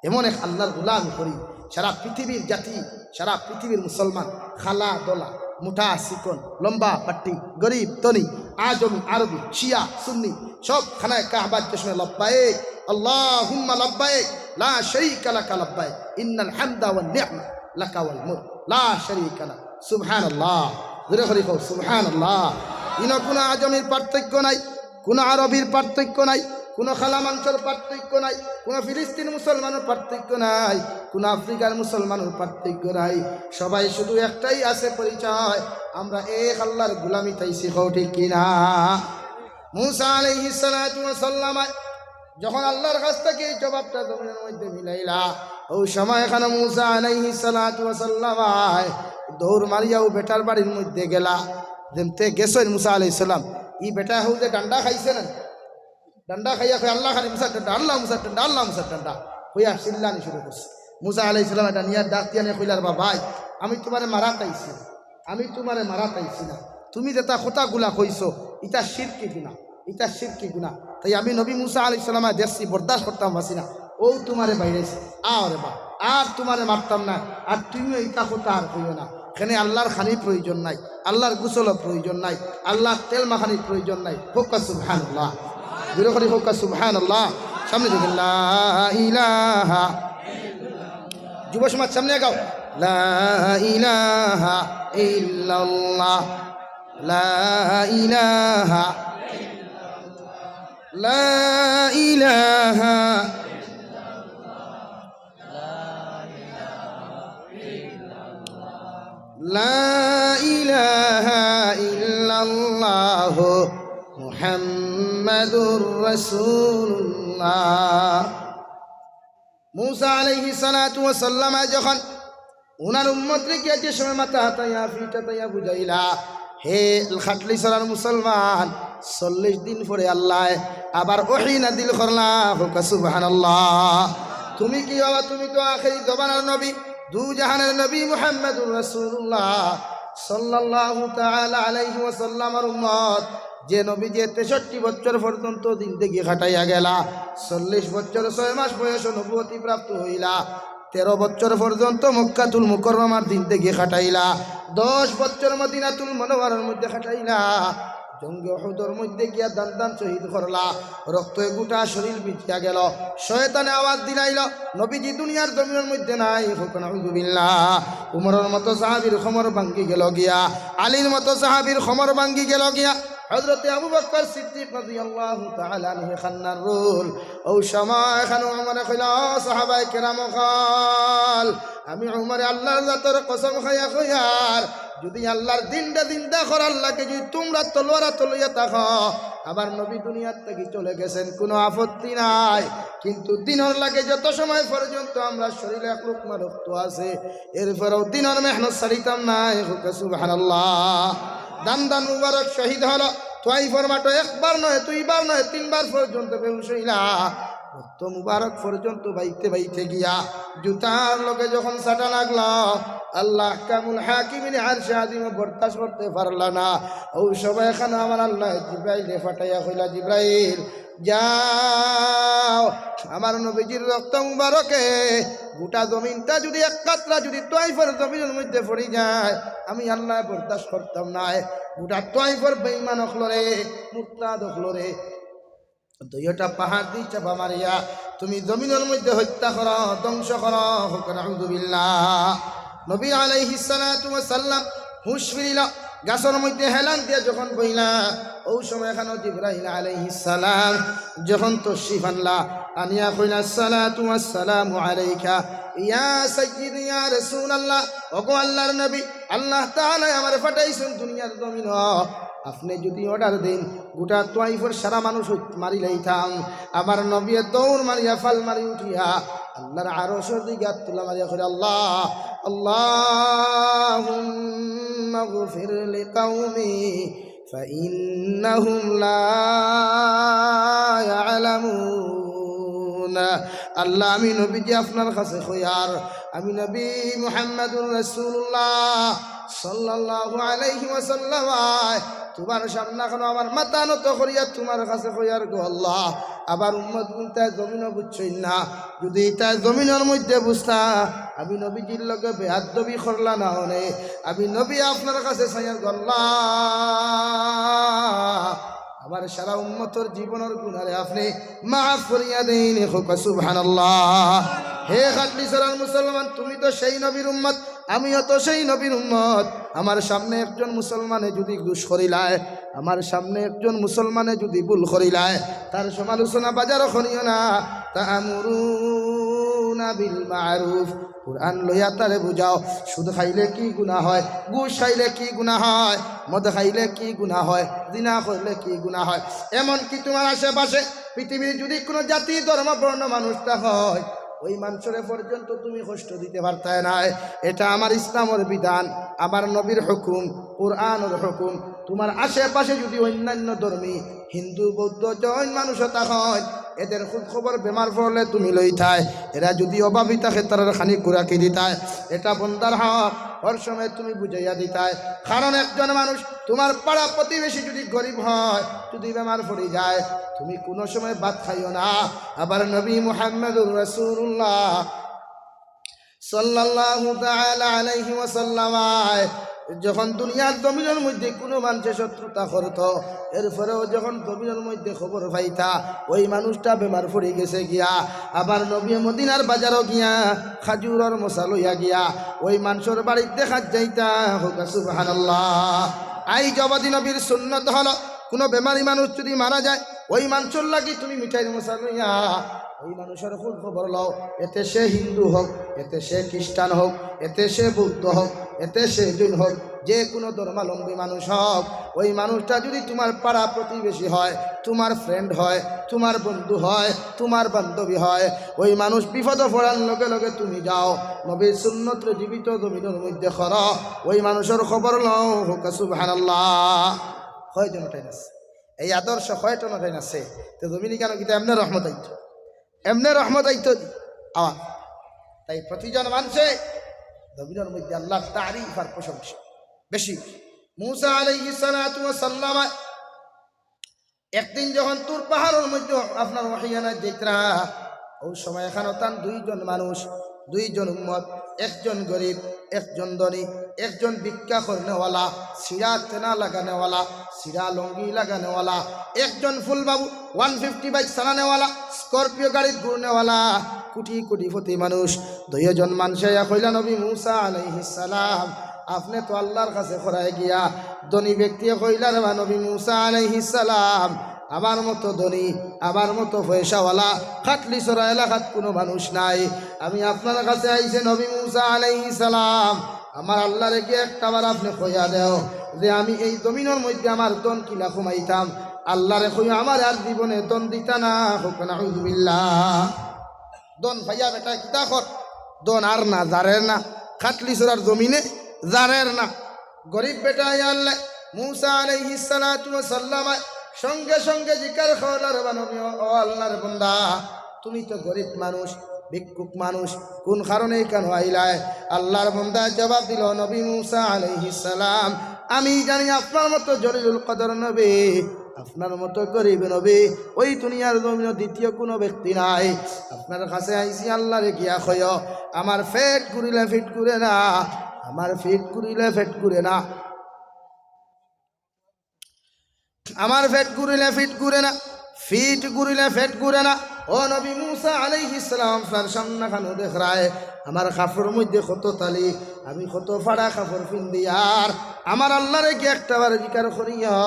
এমন এক আল্লাহর গোলামি করি। সারা পৃথিবীর জাতি, সারা পৃথিবীর মুসলমান, কালা ধলা, মোটা চিকন, লম্বা পাট্টি, গরিব ধনী, আজমি আরবি, শিয়া সুন্নি, সব খানায় কাবার চশমে লব্বাইক আল্লাহুম্মা লব্বাইক, লা শারীকা লাকা লব্বাইক, ইন্নাল হামদা ওয়ান নি'মা লাকা ওয়াল মুলক, লা শারীকা লাক। সুবহানাল্লাহ। জোরে করি কও সুবহানাল্লাহ। ইনো কোনো আজমির পার্থক্য নাই, কোনো আরবির পার্থক্য নাই, কোনো কালা মানষর পার্থক্য নাই, কোনো ফিলিস্তিন মুসলমানর পার্থক্য নাই, কোনো আফ্রিকার মুসলমানর পার্থক্য নাই। সবাই শুধু একটাই আছে পরিচয়, আমরা এক আল্লাহর গোলামিত আইছি। কও ঠিক কিনা? মুসা আলাইহিস সালাতু ওয়াস সালাম যখন আল্লাহর কাছ থাকি এই জবাবটা জমিনর মধ্যে মিলাইলা, অউ সময় এখানো মুসা আলাইহিস সালাতু ওয়াস সালাম দৌড় মারিয়া অউ বেটার বাড়ির মধ্যে গেলা। যেমতে গেছইন মুসা আলাইহিস সালাম, ই বেটা হউ যে ডান্ডা খাইছে না, ডান্ডা খাইয়া কয়, "আল্লাহ খালি মুসার ডান্ডা, আল্লাহ মুসার ডান্ডা, আল্লাহ মুসার ডান্ডা," কইয়া চিল্লানি শুরু করছে। মুসা আলাইহিস সালাম এটা নিয়া ডাক দিয়া নিয়া কইলা, "রে বাবাই, আমি তুমারে মারাত আইছি না, আমি তুমারে মারাত আইছি না। তুমি যেতা কথাগুলা কইছো, ইতা শিরকি গুনা, ইতা শিরকি গুনা। তাই আমি নবী মুসা আলাইহিস সালামে দেখছি, বরদাস্ত করতাম পারছি না, অউ তুমারে বাইরাইছি। আও রে বা, আর তুমারে মারতাম না, আর তুমিও ইতা কথা আর কইও না।" কেনে আল্লাহর খানির প্রয়োজন নাই, আল্লাহর গোসলর প্রয়োজন নাই, আল্লাহর তেল মাখানির প্রয়োজন নাই। কউক্কা সুবহানাল্লাহ। জোরে করি কউক্কা সুবহানাল্লাহ। সামনে দেখেন, লা ইলাহা। যুব সমাজ সামনে আগাও। লা ইলাহা ইল্লাল্লাহ। লা ইলাহা, লা ইলাহা লা ইলাহা ইল্লাল্লাহু মুহাম্মাদুর রাসূলুল্লাহ। মুসা আলাইহিস সালাতু ওয়াস সালাম যখন উনার উম্মতরে গিয়া যে সময় মাথা হাতাইয়া, পিঠ হাতাইয়া বুঝাইলা, হে খাটলি ছড়ার মুসলমান, চল্লিশ দিন পরে আল্লায় আবার ওহী নাজিল করলা। কউক্কা সুবহানাল্লাহ। তুমি কি বাবা, তুমি তো আখেরি জমানার নবী, দু জাহানের নবী মুহাম্মাদুর রাসূলুল্লাহ সাল্লাল্লাহু তাআলা আলাইহি ওয়াসাল্লামর উম্মত, যে নবী যে তেষট্টি বছর পর্যন্ত জিন্দেগি কাটাইয়া গেলা, চল্লিশ বছর ছয় মাস বয়সে নবুয়তি প্রাপ্ত হইলা, তেরো বছর পর্যন্ত মক্কাতুল মুকাররমার জিন্দেগি কাটাইলা, দশ বছর মদিনাতুল মুনাওয়ারার মধ্যে কাটাইলা, জঙ্গে উহুদর মধ্যে গিয়া দান দান শহীদ করলা, রক্তে গোটা শরীর ভিজিয়া গেল। শয়তানে আওয়াজ দিলাইল, "নবীজি দুনিয়ার জমিনর মধ্যে নাই।" কউক্কা নাউজুবিল্লাহ। উমরর মতো সাহাবীর কোমর ভাঙ্গি গেল গিয়া, আলীর মতো সাহাবীর কোমর ভাঙ্গি গেল গিয়া, হযরতে আবু বকর সিদ্দিক রাদিয়াল্লাহু তাআলা আনহু কান্নার রোল। অউ সময় এখানো উমরে কইলা, "ও সাহাবায়ে কেরাম অকল, আমি উমরে আল্লাহর জাতর কসম খাইয়া কইয়ার, যুদি আল্লাহর দিনরে জিন্দা করার লাগি যুদি তুমরা তলোয়ার আতো লইয়া থাকো, আমার নবী দুনিয়ার থাকি চলে গেছেন, কুনু আপত্তি নাই, কিন্তু দিনর লাগি যত সময় পর্যন্ত আমরার শরীরে এক লুকমা রক্ত আছে, এরপরেও দিনর মেহনত ছাড়িতাম নায়।" কউক্কা সুবহানাল্লাহ। দান দান মুবারক শহীদ হলো, তোয়াইফর মাঠো একবার নয়, দুইবার নয়, তিনবার পর্যন্ত বেহুশ হইলা। রক্ত মুবারক পর্যন্ত বাইতে বাইতে গিয়া জুতার লগে যখন চাটা লাগলো, আল্লাহ আহকামুল হাকিমিন আরশে আজিমে বরদাস্ত করতে পারলা না। অউ সময় এখানো আমার আল্লায় জিব্রাইলরে পাঠাইয়া কইলা, "জিব্রাইল, যাও, আমার নবীজির রক্ত মুবারকে গোটা জমিনটা যুদি এক কাতরা যুদি তোয়াইফর জমিনর মধ্যে পড়ি যায়, আমি আল্লায় বরদাস্ত করতাম নায়। গোটা তোয়াইফর বেঈমান অকলরে, মুরতাদ অকলরে দুইওটা পাহাড় দি চাপা মারিয়া তুমি জমিনর মধ্যে হত্যা করো, ধ্বংস করো।" কউক্কা নাউজুবিল্লাহ। নবী আলাইহিস সালাতু ওয়াস সালাম হুশ ফিরিলা, গাছর মধ্যে হেলান দিয়া যখন বইলা, অউ সময় এখানো জিব্রাইল আলাইহিস সালাম যখন তশরিফ আনলা, আনিয়া কইলা, "আসসালাতু ওয়াসসালামু আলাইকা ইয়া সাইয়্যিদি ইয়া রাসূলুল্লাহ, ওগো আল্লাহর নবী, আল্লাহ তাআলায় আমারে পাঠাইছইন দুনিয়ার জমিনো। আপনে যুদি অর্ডার দেইন, গোটা তাইফর সারা মানুষ মারিলাইতাম। আমার নবীয়ে দৌড় মারিয়া, ফাল মারি উঠিয়া আল্লাহর আরশর দিকে আত তুলা মারিয়া কইরা, আল্লাহ, আল্লাহুম্মাগফির লিকাওমি ফাইন্নাহুম লা ইয়ালামুন। আল্লাহ, আমি নবীজি আপনার কাছে কইয়ার, আমি নবী মুহাম্মাদুর রাসূলুল্লাহ সাল্লাল্লাহু আলাইহি ওয়াসাল্লাম, আয়, তুমার সামনে অখন আমার মাথা নত করিয়া তুমার কাছে কইয়ার গো আল্লাহ, আমার উম্মতগুনতায় জমিনো বুঝছইন না, যুদি ইতায় জমিনর মধ্যে বুঝতা, আমি নবীজির লগে বেয়াদবি করলা না অনে। আমি নবী আপনার কাছে চাইয়ার গো আল্লাহ, আমার সারা উম্মতর জীবনর গুনারে আপনে মাফ করিয়া দেইন। কউক্কা সুবহানাল্লাহ। হে খাটলিছড়ার মুসলমান, তুমি তো সেই নবীর উম্মত, আমিও তো সেই নবীর উম্মত। আমার সামনে একজন মুসলমানে যুদি দোষ করিলায়, আমার সামনে একজন মুসলমানে যুদি ভুল করিলায়, তার সমালোচনা বাজারো করিও না। তা'মুরুনা বিল মা'রুফ, কুরআন লইয়া তারে বুঝাও, সুদ খাইলে কি গুনা হয়, ঘুষ খাইলে কি গুনা হয়, মদ খাইলে কি গুনা হয়, জিনা করলে কি গুনা হয়। এমনকি তুমার আশেপাশে পৃথিবীর যুদি কুনু জাতি, ধর্ম, বর্ণ মানুষ থাকইন, ওই মানষরে পর্যন্ত তুমি কষ্ট দিতে পারতায় নায়। এটা আমার ইসলামর বিধান, আমার নবীর হুকুম, কুরআনর হুকুম। তুমার আশেপাশে যুদি অন্যান্য ধর্মী, হিন্দু, বৌদ্ধ, জৈন মানুষও থাকইন, এদের খুব খবর, বেমার পড়লে তুমি লইতায়, এরা যুদি অভাবী থাকে তারার খানি খুরাকি দিতায়, এটা বন্দার হক, হর সময় তুমি বুঝাইয়া দিতায়। কারণ একজন মানুষ, তুমার পাড়া প্রতিবেশী যুদি গরিব হয়, যুদি বেমার পড়ি যায়, তুমি কুনু সময় ভাত খাইও না। আবার নবী মুহাম্মাদুর রাসূলুল্লাহ সাল্লাল্লাহু তাআলা আলাইহি ওয়াসাল্লাম, আয়, যখন দুনিয়ার জমিনর মধ্যে কুনু মানষে শত্রুতা করতো, এরপরেও যখন জমিনর মধ্যে খবর পাইতা ওই মানুষটা বেমার পড়ি গেছে গিয়া, আবার নবী মদিনার বাজারো গিয়া খাজুরর মশা লইয়া গিয়া ওই মানষর বাড়িত দেখাত যাইতা। কউক্কা সুবহানাল্লাহ। আইজ অবধি নবীর সুন্নত হলো, কুনু বেমারি মানুষ যুদি মারা যায়, ওই মানষর লাগি তুমি মিঠাইর মশা লইয়া ওই মানষর খুব খবর লও, এতে সে হিন্দু হোক, এতে সে খ্রিস্টান হোক, এতে সে বৌদ্ধ হোক, এতে সে জৈন হোক, যে কুনু ধর্মাবলম্বী মানুষ হোক, ওই মানুষটা যুদি তুমার পাড়া প্রতিবেশী হয়, তুমার friend হয়, তুমার বন্ধু হয়, তুমার বান্ধবী হয়, ওই মানুষ বিপদো পড়ার লগে লগে তুমি যাও, নবীর সুন্নতরে জীবিত জমিনর মধ্যে করো, ওই মানষর খবর লও। কউক্কা সুবহানাল্লাহ। কয়জন উঠাইন আছে? এই আদর্শ কয়জন উঠাইন আছে? তে জমিন ইখানো কিতা এমনে রহমত আইতো? এমনে রহমত আইতো দি? আবার তাই প্রতিজন মানষে জমিনর মধ্যে আল্লাহর তারিফ আর প্রশংসা বেশি। মুসা আলাইহিস সালাতু ওয়াস সালাম একদিন যখন তুর পাহাড়র মধ্যে আপনার ওহী আনাত যাইতরা, ওই সময় এখানো তান দুইজন মানুষ, দুইজন উম্মত, একজন গরিব, একজন ধনী, একজন ভিক্ষা করনেওয়ালা, ছিঁড়া তেনা লাগানেওয়ালা, ছিঁড়া লুঙ্গি লাগানেওয়ালা, একজন ফুলবাবু ওয়ান ফিফটি বাইক চালানেওয়ালা, স্করপিও গাড়িত ঘুরনেওয়ালা, কোটি কোটিপতি মানুষ। দুইজন মানষে আইয়া কইলা, নবী মুসা আলাইহিস সালাম, আপনে তো আল্লাহর কাছে করায় গিয়া ধনী ব্যক্তিয়ে কইলা, রে বা নবী মুসা আলাইহিস সালাম, আমার মতো ধনী, আমার মতো পয়সাওয়ালা খাটলিছড়া এলাকাত কুনু মানুষ নাই। আমি আপনার কাছে আইছি নবী মুসা আলাইহিস সালাম, আমার আল্লাহরে গিয়া একটাবার আপনে কইয়া দেও যে আমি এই জমিনর মধ্যে আমার ধন কিলা কমাইতাম। আল্লাহরে কইও আমারে আর জীবনে ধন দিতা না। কউক্কা নাউজুবিল্লাহ। ধন পাইয়া বেটায় কিতা কর? ধন আর না, জারের না। খাটলিছড়ার জমিনে জারের না। গরিব বেটায় আল্লাহ মুসা আলাইহিস সালাতু ওয়াস সালাম সঙ্গে সঙ্গে জিকার করলা, রে বা নবী, ও আল্লাহর বান্দা, তুমি তো গরিব মানুষ, ভিক্ষুক মানুষ, কোন কারণে ইখানো আইলায়? আল্লাহর বান্দায় জবাব দিল, নবী মুসা আলাইহিস সালাম, আমি জানি আপনার মতো জলিলুল কদর নবী, আপনার মতো গরিব নবী ওই দুনিয়ার জমিনো দ্বিতীয় কোনো ব্যক্তি নাই। আপনার কাছে আইছি, আল্লাহরে গিয়া কইও, আমার পেট ঘুরিলে ফিট ঘুরে না, আমার ফিট ঘুরিলে ফিট ঘুরে না, আমার পেট ঘুরিলে ফিট ঘুরে না, ফিট ঘুরিলে পেট ঘুরে না। ও নবী মুসা আলাইহিস সালাম, আপনার সামনে খানো দেখরায়, আমার কাপড়র মধ্যে কত তালি, আমি কত ফাড়া কাপড় পিন্দিয়ার। আমার আল্লাহরে গিয়া একটাবার জিকার করিও,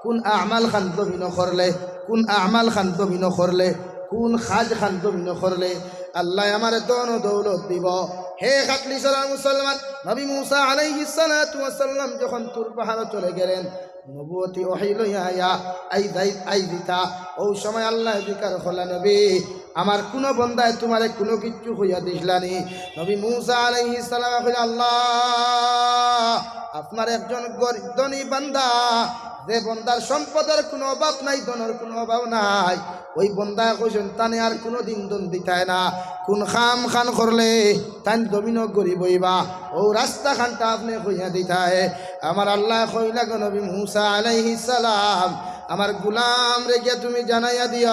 কোন আমাল খান জমিনো করলে, কোন আমাল খান জমিনো করলে কুন কাজ খান জমিনো করলে আল্লায় আমারে ধন দৌলত দিবো। হে খাটলিছড়ার মুসলমান, নবী মুসা আলাইহিস সালাতু ওয়াস সালাম যখন তুর পাহাড়ো চলে গেলেন, নবুয়তি ওহী লইয়া আইয়া আইজ, আইজ, আইজ দিতা। অউ সময় আল্লায় জিকার করলা, "নবী, আমার কুনু বন্দায় তুমারে কুনু কিচ্ছু কইয়া দিছলানি?" নবী মুসা আলাইহিস সালামে কইলা, "আল্লাহ, আপনার একজন গরিব ধনী বান্দা, যে বন্দার সম্পদর কুনু অভাব নাই, ধনর কুনু অভাব নাই, অউ বন্দায় কইছইন তানে আর কুনুদিন ধন দিতায় না, কুন কাম খান করলে তাইন জমিনো গরিব অইবা, অউ রাস্তা খানটা আপনে কইয়া দিতায়।" আমার আল্লায় কইলা গো নবী মুসা আলাইহিস সালাম, আমার গুলামরে গিয়া তুমি জানাইয়া দিও,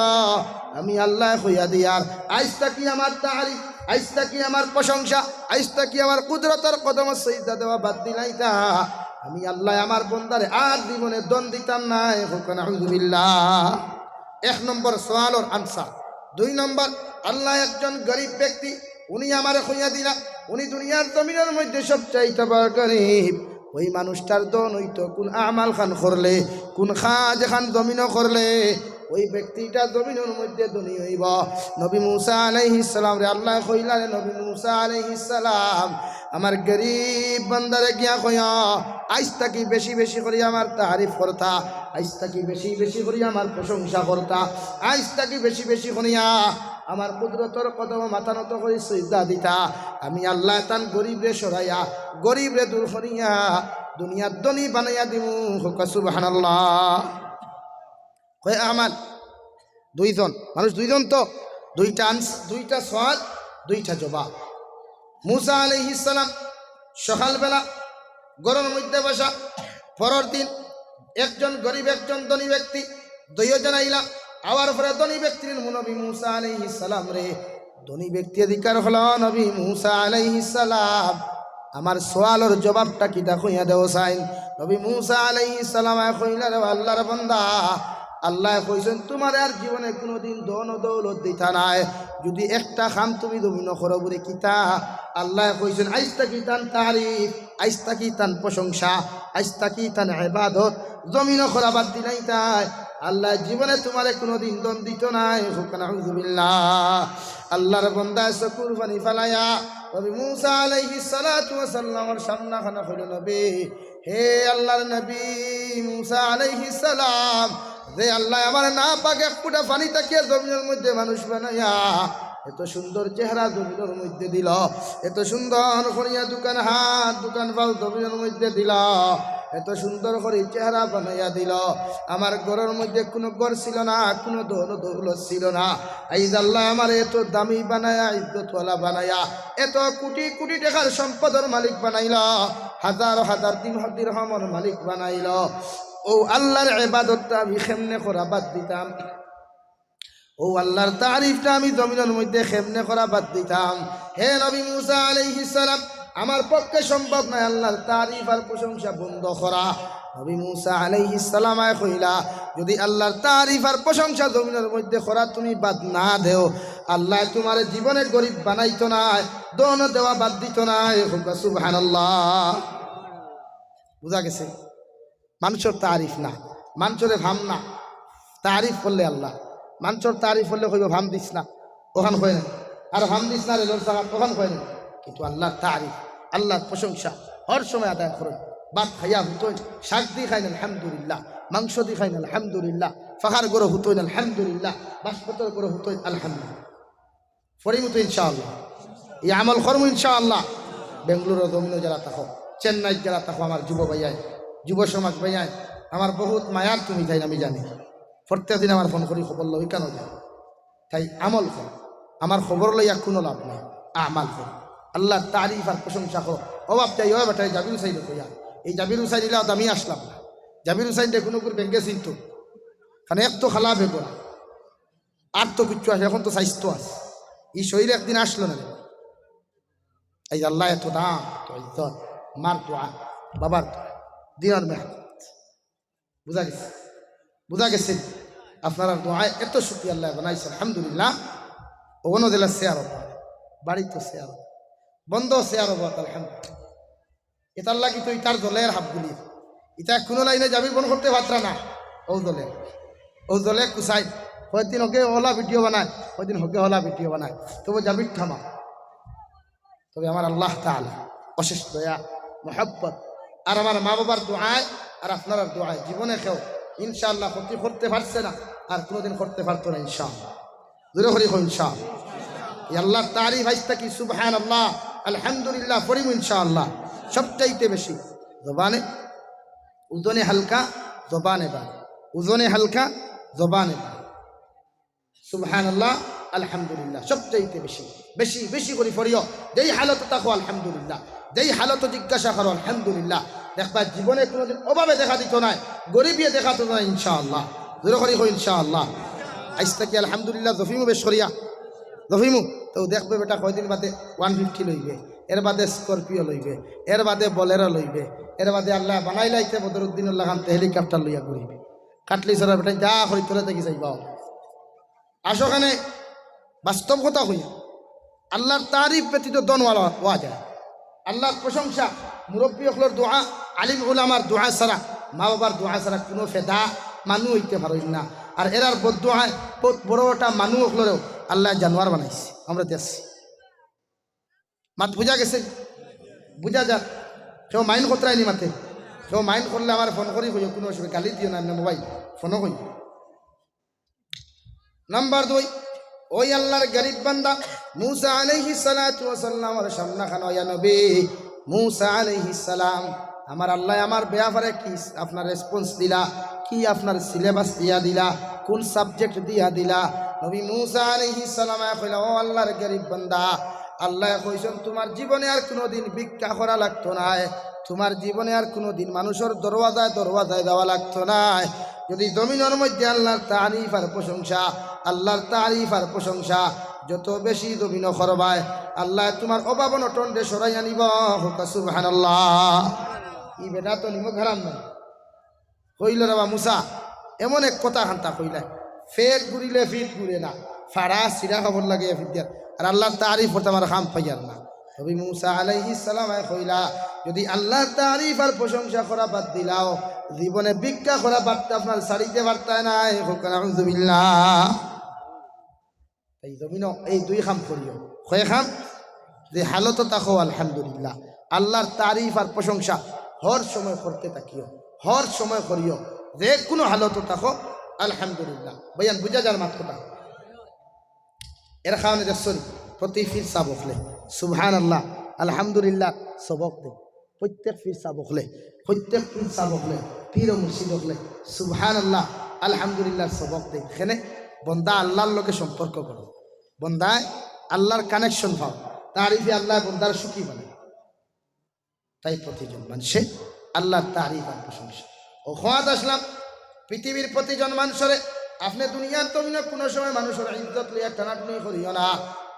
আমি আল্লায় কইয়া দিয়ার। আইজ থাকি আমার তারিফ, আইজ থাকি আমার প্রশংসা, আইজ থাকি আমার কুদরতর কদমো সিজদা দেওয়া বাদ দিলাইতা। আমি আল্লায় আমার বন্দারে আর জীবনে ধন দিতাম নায়। কউক্কা নাউজুবিল্লাহ। এক নম্বর সওয়ালর আনসার। দুই নম্বর, আল্লায় একজন গরিব ব্যক্তি, উনি আমারে কইয়া দিলা, উনি দুনিয়ার জমিনর মধ্যে সবচাইতে বড় গরিব। অউ মানুষটার ধন অইতো কুন আমাল খান করলে, কুন কাজ খান জমিনো করলে, অউ ব্যক্তিটা জমিনর মধ্যে ধনী অইবো। নবী মুসা আলাইহিস সালামরে আল্লায় কইলা, "রে নবী মুসা আলাইহিস সালাম, আমার গরিব বান্দারে গিয়া কইও, আইজ থাকি বেশি বেশি করি আমার তারিফ করতা, আইজ থাকি বেশি বেশি করি আমার প্রশংসা করতা, আইজ থাকি বেশি বেশি করিয়া আমার কুদরতর কদমো মাথা নত করি সিজদা দিতা। আমি আল্লায় তান গরিবরে সরাইয়া, গরিবরে দূর করিয়া দুনিয়ার ধনী বানাইয়া দিমু।" কউক্কা সুবহানাল্লাহ। কয় আমাল, দুইজন মানুষ, দুইজন তো, দুইটা আনস-, দুইটা সওয়াল, দুইটা জবাব। মুসা আলাইহিস সালাম সকালবেলা ঘরর মধ্যে বসা, পরর দিন একজন গরিব, একজন ধনী ব্যক্তি, দুইজন আইলা। আওয়ার পরে ধনী ব্যক্তির মুনবী মুসা আলাইহিস সালামরে ধনী ব্যক্তি জিকার করলা, "নবী মুসা আলাইহিস সালাম, আমার সওয়ালর জবাবটা কিতা কইয়া দেও চাইন।" নবী মুসা আলাইহিস সালামে কইলা, "রে আল্লাহর বান্দা, আল্লায় কইছইন তুমারে আর জীবনে কুনুদিন ধন ও দৌলত দিতা নায়, যুদি একটা কাম তুমি জমিনো করো বুলে।" "কিতা?" "আল্লায় কইছইন আইজ থাকি তান তারিফ, আইজ থাকি তান প্রশংসা, আইজ থাকি তান ইবাদত জমিনো করা বাদ দিলাইতায়, আল্লায় জীবনে তুমারে কুনুদিন ধন দিতো নায়।" কউক্কা নাউজুবিল্লাহ। আল্লাহর বন্দায় চকুর পানি ফালাইয়া নবী মুসা আলাইহিস সালাতু ওয়াস সালামর সামনে খানো কইলো, "নবী, হে আল্লাহর নবী মুসা আলাইহিস সালাম, যে আল্লায় আমারে নাপাক এক ফুটা পানি থাকিয়া জমিনর মধ্যে মানুষ বানাইয়া এত সুন্দর চেহারা জমিনর মধ্যে দিলো, এত সুন্দর করিয়া দুখান হাত, দুখান পাও জমিনর মধ্যে দিলো, এত সুন্দর করি চেহারা বানাইয়া দিলো, আমার ঘরর মধ্যে কুনু ঘর ছিল না, কুনু ধন দৌলত ছিল না, আইজ আল্লায় আমারে এত দামি বানাইয়া, ইজ্জতওয়ালা বানাইয়া, এত কুটি কুটি টেকার সম্পদর মালিক বানাইলো, হাজার হাজার দিম-, দিরহামর মালিক বানাইলো। অউ আল্লাহর ইবাদতটা আমি কেমনে করা বাদ দিতাম? অউ আল্লাহর তারিফটা আমি জমিনর মধ্যে কেমনে করা বাদ দিতাম?" হে নবী মুসা আলাইহিস সালাম, আমার পক্ষে সম্ভব নায় আল্লাহর তারিফ আর প্রশংসা বন্ধ করা। নবী মুসা আলাইহিস সালামে কইলা, "যুদি আল্লাহর তারিফ আর প্রশংসা জমিনর মধ্যে করা তুমি বাদ না দেও, আল্লায় তুমারে জীবনে গরিব বানাইতো নায়, ধন দেওয়া বাদ দিতো নায়।" কউক্কা সুবহানাল্লাহ। বুঝা গেছে? মানষর তারিফ না, মানষরে ফাম না, তারিফ করলে আল্লাহ। মানষর তারিফ করলে কইবো, "ফাম দিস না", অখান কয় না। আর "ফাম দিস না রেলর চাকাত", অখান কয় না। কিন্তু আল্লাহর তারিফ, আল্লাহর প্রশংসা হর সময় আদায় করইন। ভাত খাইয়া হুতইন, শাক দি খাইন আলহামদুলিল্লাহ, মাংস দি খাইন আলহামদুলিল্লাহ, পাকার ঘরো হুতইন আলহামদুলিল্লাহ, বাসপতর ঘরো হুতইন আলহামদুলিল্লাহ। পড়িমু তো ইনশাআল্লাহ, ই আমল করমু ইনশাআল্লাহ। বেঙ্গালুরুর জমিনো যারা থাকো, চেন্নাইত যারা থাকো, আমার যুব ভাইয়াইন, যুব সমাজ ভাইয়াইন, আমার বহুত মায়ার তুমি তাইন, আমি জানি। প্রত্যেক দিন আমার ফোন করি খবর লও, ইখানো যাও। তাই আমল করো, আমার খবর লইয়া কুনু লাভ নাই, আমাল করো। আল্লাহর তারিফ আর প্রশংসা করো। ও বাপ, তাই ও বেটায় জাবির হুসাইন কইয়া, এই জাবির হুসাইন ইলা আমি আসলাম না। জাবির হুসাইনরে কুনু কুর বেঙ্গে চিনতো, কারণ এক তো খালা বেগম, আর তো কিচ্ছু আছে, অখন তো স্বাস্থ্য আছে। ই শরীর একদিন আসলো না। এই আল্লায় এত দাম, এত ইজ্জত, মার দোয়া, বাবার দোয়া, দিনর মেহনত। বুঝা গেছে? বুঝা গেছে? আপনারার দোয়ায় এত সুখী আল্লায় বানাইছে, আলহামদুলিল্লাহ। অখনো দিলা চেয়ার অভাব, বাড়িত চেয়ার অভাব, বন্দ চেয়ার অভাব, আলহামদুলিল্লাহ। ইতার লাগি তো ইতার দলের হাবগুলি। ইতা কুনু লাইনে জাবির বন্ধ করতে পারতা না। অউ দলে, অউ দলে কুসাই। কয়দিন হগে হলা ভিডিও বানায়, কয়দিন হগে হলা ভিডিও বানায়, তবু যাবি থামা। তবে আমার আল্লাহ তাআলা অশেষ দয়া, মহব্বত, আর আমার মা বাবার দোয়ায়, আর আপনারার দোয়ায় জীবনে কেউ ইনশাআল্লাহ ক্ষতি করতে পারছে না, আর কোনোদিন করতে পারতো না ইনশাআল্লাহ। জোরে করি কও ইনশাআল্লাহ। এই আল্লাহর তারিফ আইজ থাকি সুবহানাল্লাহ, আলহামদুলিল্লাহ পড়িমু ইনশাআল্লাহ। সবচাইতে বেশি জবানে, ওজনে হালকা, জবানে ভারী, ওজনে হালকা, জবানে ভারী। সুবহানাল্লাহ, আলহামদুলিল্লাহ, সবচাইতে বেশি, বেশি, বেশি করি পড়িও। যেই হালতো থাকো আলহামদুলিল্লাহ, যেই হালতো জিজ্ঞাসা করো আলহামদুলিল্লাহ। দেখবা জীবনে কোনোদিন অভাবে দেখা দিতো নায়, গরিবিয়ে দেখা দিতো নায় ইনশাআল্লাহ। জোরে করি কও ইনশাআল্লাহ। আইজ থাকি আলহামদুলিল্লাহ জপিমু বেশ করিয়া, জপিমু। তো দেখবে বেটা কয়দিন বাদে ওয়ান ফিফটি লইবে, এর বাদে স্করপিও লইবে, এর বাদে বোলেরো লইবে, এর বাদে আল্লায় বানাইলাইতে বদরুদ্দিনর লাখান তে হেলিকপ্টার লইয়া ঘুরিবে। কাটলি সরা বেটা যা করি তোরা দেখি যাইবা। আসো কেনে বাস্তব কথা কইয়া, আল্লাহর তারিফ ব্যতীত ধন ওয়ালা হওয়া যায়। আল্লাহর প্রশংসা, মুরব্বী অকলর দোয়া, আলিম উলামার দোয়া ছাড়া, মা বাবার দোয়া ছাড়া কোনো ফেদা মানু অইতে পারইন না। আর এরার বদদোয়ায় বহুত বড় একটা মানু অকলরেও আল্লায় জানোয়ার বানাইছে। আমরা দেখছি। মাত বুঝা গেছে? বুঝা যার। কেউ মাইন্ড করতায় নি মাতে? কেউ মাইন্ড করলে আমারে ফোন করি কইও, কোনো অসুবিধা, গালি দিও না, এমনে মোবাইল ফোনও কইও। নাম্বার দুই, ওই আল্লাহর গরিব বান্দা মুসা আলাইহিস সালাতু ওয়াস সালামর সামনাখানো, ইয়া নবী মুসা আলাইহিস সালাম, আমার আল্লায় আমার বেয়াপারে কি আপনার রেসপন্স দিলা, কি আপনার সিলেবাস দিয়া দিলা, কোন সাবজেক্ট দিয়া দিলা? নবী মুসা আলাইহিস সালামে কইলা, "ও আল্লাহর গরিব বান্দা, আল্লায় কইছইন, তুমার জীবনে আর কুনুদিন ভিক্ষা করা লাগতো নায়, তুমার জীবনে আর কুনুদিন মানুষর দরওয়াজায় দরওয়াজায় যাওয়া লাগতো নায়। যুদি জমিনর মধ্যে আল্লাহর তারিফ আর প্রশংসা, আল্লাহর তারিফ আর প্রশংসা যত বেশি জমিনো করবায়, আল্লায় তুমার অভাব অনটনরে সরাইয়া নিবা।" কউক্কা সুবহানাল্লাহ। ই বেটা তো নিমক হারাম নায়। কইলো, "রে বা মুসা, এমন এক কথা কান্তা কইলায়, পেট ঘুরিলে পিঠ ঘুরে না, ফাড়া ছিড়া কাপড় লাগাইয়া ফির দিয়ার, আর আল্লাহর তারিফ করতে আমার কাম পাইয়ার না।" নবী মুসা আলাইহিস সালামে কইলা, "যুদি আল্লাহর তারিফ আর প্রশংসা করা বাদ দিলাও, জীবনে ভিক্ষা করা বাদ আপনার ছাড়িতে পারতায় নায়।" কউক্কা নাউজুবিল্লাহ। এই জমিনো এই দুই কাম করিও। কয় কাম? যে হালতো থাকো আলহামদুলিল্লাহ, আল্লাহর তারিফ আর প্রশংসা হর সময় করতে থাকিও, হর সময় করিও, যে কুনু হালতো থাকো আলহামদুলিল্লাহ। বয়ান বুঝা যার মাত কথা? এর কারণে দেখছনি, প্রতি পীর সাব অকলে সুবহানাল্লাহ, আলহামদুলিল্লাহ সবক দেয়। প্রত্যেক পীর সাব অকলে, প্রত্যেক পীর সাব অকলে, পীর ও মুর্শিদ অকলে সুবহানাল্লাহ, আলহামদুলিল্লাহর সবক দেয়। কেনে? বন্দা আল্লাহর লগে সম্পর্ক করো, বন্দায় আল্লাহর কানেকশন পাও, তারিফে আল্লায় বন্দারে সুখী বানায়। তাই প্রতিজন মানষে আল্লাহর তারিফ আর প্রশংসা। অউ কওয়াত আছলাম, পৃথিবীর প্রতিজন মানষরে, আপনে দুনিয়ার জমিনো কুনু সময় মানষর ইজ্জত লইয়া টানাটুনি করিও না।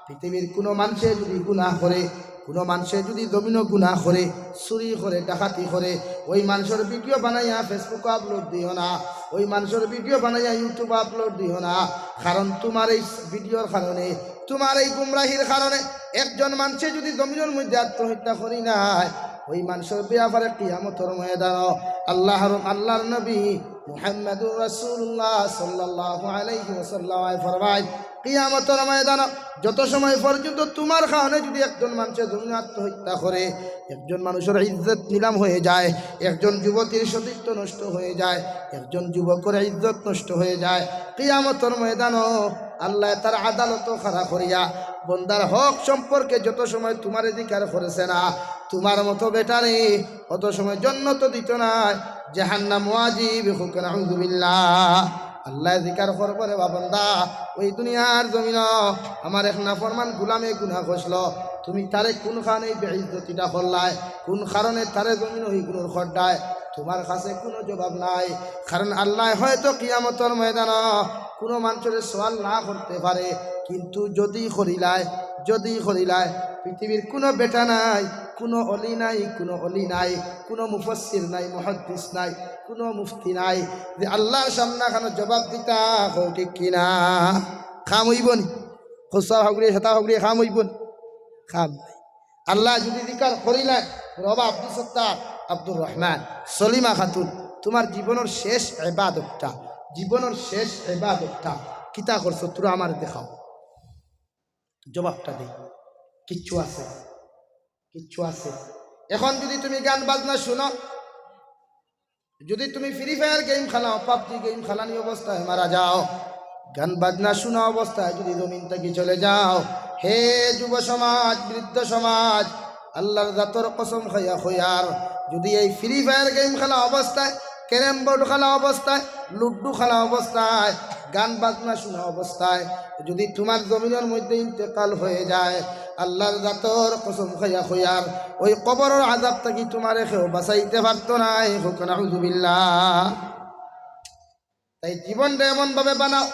পৃথিবীর কুনু মানষে যুদি গুনাহ করে, কুনু মানষে যুদি জমিনো গুনাহ করে, চুরি করে, ডাকাতি করে, ওই মানষর ভিডিও বানাইয়া Facebook-ও আপলোড দিও না, ওই মানষর ভিডিও বানাইয়া YouTube-ও আপলোড দিও না। কারণ তুমার এই ভিডিওর কারণে, তুমার এই গুমরাহির কারণে একজন মানষে যুদি জমিনর মধ্যে আত্মহত্যা করি নেয়, ওই মানষর বেয়াপারে কিয়ামতর ময়দানো আল্লাহর, আল্লাহর নবী মুহাম্মাদুর রাসূলুল্লাহ সাল্লাল্লাহু আলাইহি ওয়াসাল্লাম ফরমায়, কিয়ামতর ময়দানো যত সময় পর্যন্ত তুমার কারণে যুদি একজন মানষে জমিনো আত্মহত্যা করে, একজন মানষর ইজ্জত নিলাম হয়ে যায়, একজন যুবতীর সতীত্ব নষ্ট হয়ে যায়, একজন যুবকর ইজ্জত নষ্ট হয়ে যায়, কিয়ামতর ময়দানো আল্লায় তার আদালতো খাড়া করিয়া বন্দার হক সম্পর্কে যত সময় তুমারে জিকার করছে না, তুমার মতো বেটারে অত সময় জন্নতো দিতো নায়, জাহান্নাম ওয়াজিব। কউক্কা নাউজুবিল্লাহ। আল্লায় জিকার করবো, "রে বা বন্দা, ওই দুনিয়ার জমিনো আমার এক নাফরমান গুলামে গুনাহ করলো, তুমি তারে কুন কারণে বেইজ্জতিটা করলায়, কুন কারণে তারে জমিনো হিগুনোর খড্ডায়?" তুমার কাছে কুনু জবাব নাই। কারণ আল্লায় হয়তো কিয়ামতর ময়দানো কুনু মানষরে সওয়াল না করতে পারে, কিন্তু যুদি করিলায়, যুদি করিলায়, পৃথিবীর কুনু বেটা নাই, কুনু অলি নাই, কুনু অলি নাই, কুনু মুফাসসির নাই, মুহাদ্দিস নাই, কুনু মুফতি নাই, যে আল্লাহর সামনাখানো জবাব দিতা। কও ঠিক কিনা? কাম অইবো নি? খুসা হগরে, সাতা হগরে, কাম অইবো নি? কাম নাই। আল্লায় যুদি জিকার করিলায়, "রে বা আব্দুস সত্তার, আব্দুর রহমান, সলিমা খাতুন, তুমার জীবনর শেষ ইবাদতটা, জীবনর শেষ ইবাদতটা, কিতা করছো, তোরা আমারে দেখাও, জবাবটা দেই। কিচ্ছু আছে? কিচ্ছু আছে? এখন যদি তুমি গান বাজনা শুনো, যদি তুমি ফ্রি ফায়ার গেম খেলাও, পাবজি গেম খেলানি অবস্থায় মারা যাও, গান বাজনা শোনা অবস্থায় যদি জমিন থাকি চলে যাও, হে যুব সমাজ, বৃদ্ধ সমাজ, আল্লাহর জাতর কসম খাইয়া কইয়ার, যদি এই ফ্রি ফায়ার গেম খেলা অবস্থায়, ক্যারম বোর্ড খেলা অবস্থায়, লুডু খেলা অবস্থায়, গান বাজনা শোনা অবস্থায় যদি তোমার জমিনর মধ্যে ইন্তেকাল হয়ে যায়, আল্লাহর জাতর কসম খাইয়া কইয়ার, ওই কবরর আযাব থাকি তোমারে কেউ বাঁচাইতে পারতো নায়। হোক নাউজুবিল্লাহ। তাই জীবনটা এমন ভাবে বানাও,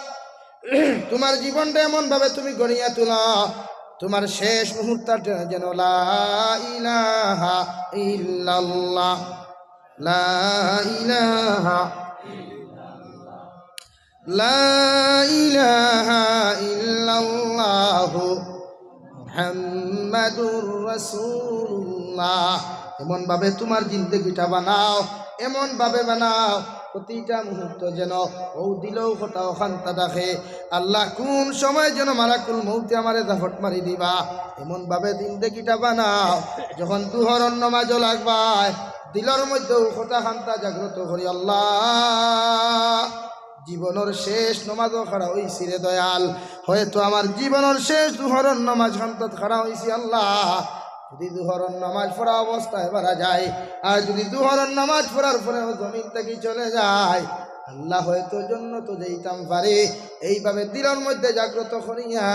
তোমার জীবনটা এমন ভাবে তুমি গড়িয়া তুলো, তোমার শেষ মুহূর্তটা যেন লা ইলাহা ইল্লাল্লাহ, লা ইলাহা, লা ইলাহা ইল্লাল্লাহু মুহাম্মাদুর রাসূলুল্লাহ। এমন ভাবে তোমার জিন্দেগিটা বানাও, এমন ভাবে বানাও, প্রতিটা মুহূর্ত যেন ও দিলও কথা অখানতা থাকে, আল্লাহ কোন সময় যেন মালাকুল মৌতে আমারে জাফট মারি দিবা, এমন ভাবে জিন্দেগিটা বানাও। যখন দুহরর নমাজও লাগবায়, দিলর মধ্যেও কথা খানতা জাগ্রত করি, আল্লাহ, জীবনর শেষ নমাজও খাড়া অইছি রে দয়াল, হয়তো আমার জীবনর শেষ দুহরর নমাজ খানতাত খাড়া অইছি আল্লাহ। যদি দুহরর নমাজ পড়া অবস্থায় মারা যায়, আর যদি দুহরর নমাজ পড়ার পরেও জমিন থাকি চলে যায়, আল্লাহ, হয়তো জন্নতো যাইতাম পারি। এইভাবে দিলর মধ্যে জাগ্রত করিয়া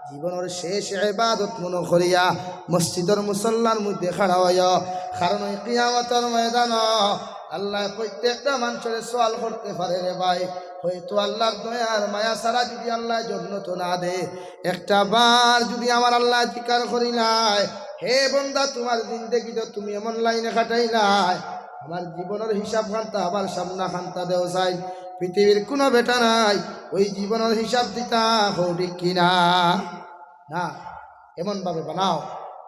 জীবনর শেষ ইবাদত মনো করিয়া মসজিদর মুসল্লার মধ্যে খাড়া অইও, কারণ ওই কিয়ামতর ময়দানো আল্লাহ প্রত্যেকটা মানষরে সওয়াল করতে পারে রে ভাই। হয়তো আল্লাহর দয়ার মায়া ছাড়া যদি আল্লাহ জন্নতো না দে, একটা বার যদি আমার আল্লাহ জিকার করিলায়, হে বন্দা, তোমার জিন্দেগিটা তুমি এমন লাইনে কাটাইলায়, আমার জীবনর হিসাব খানতা আবার সামনা খানতা দেও চাই। পৃথিবীর কোনো বেটা নাই ওই জীবনর হিসাব দিতা, হো ঠিক কিনা? না, এমন ভাবে বানাও,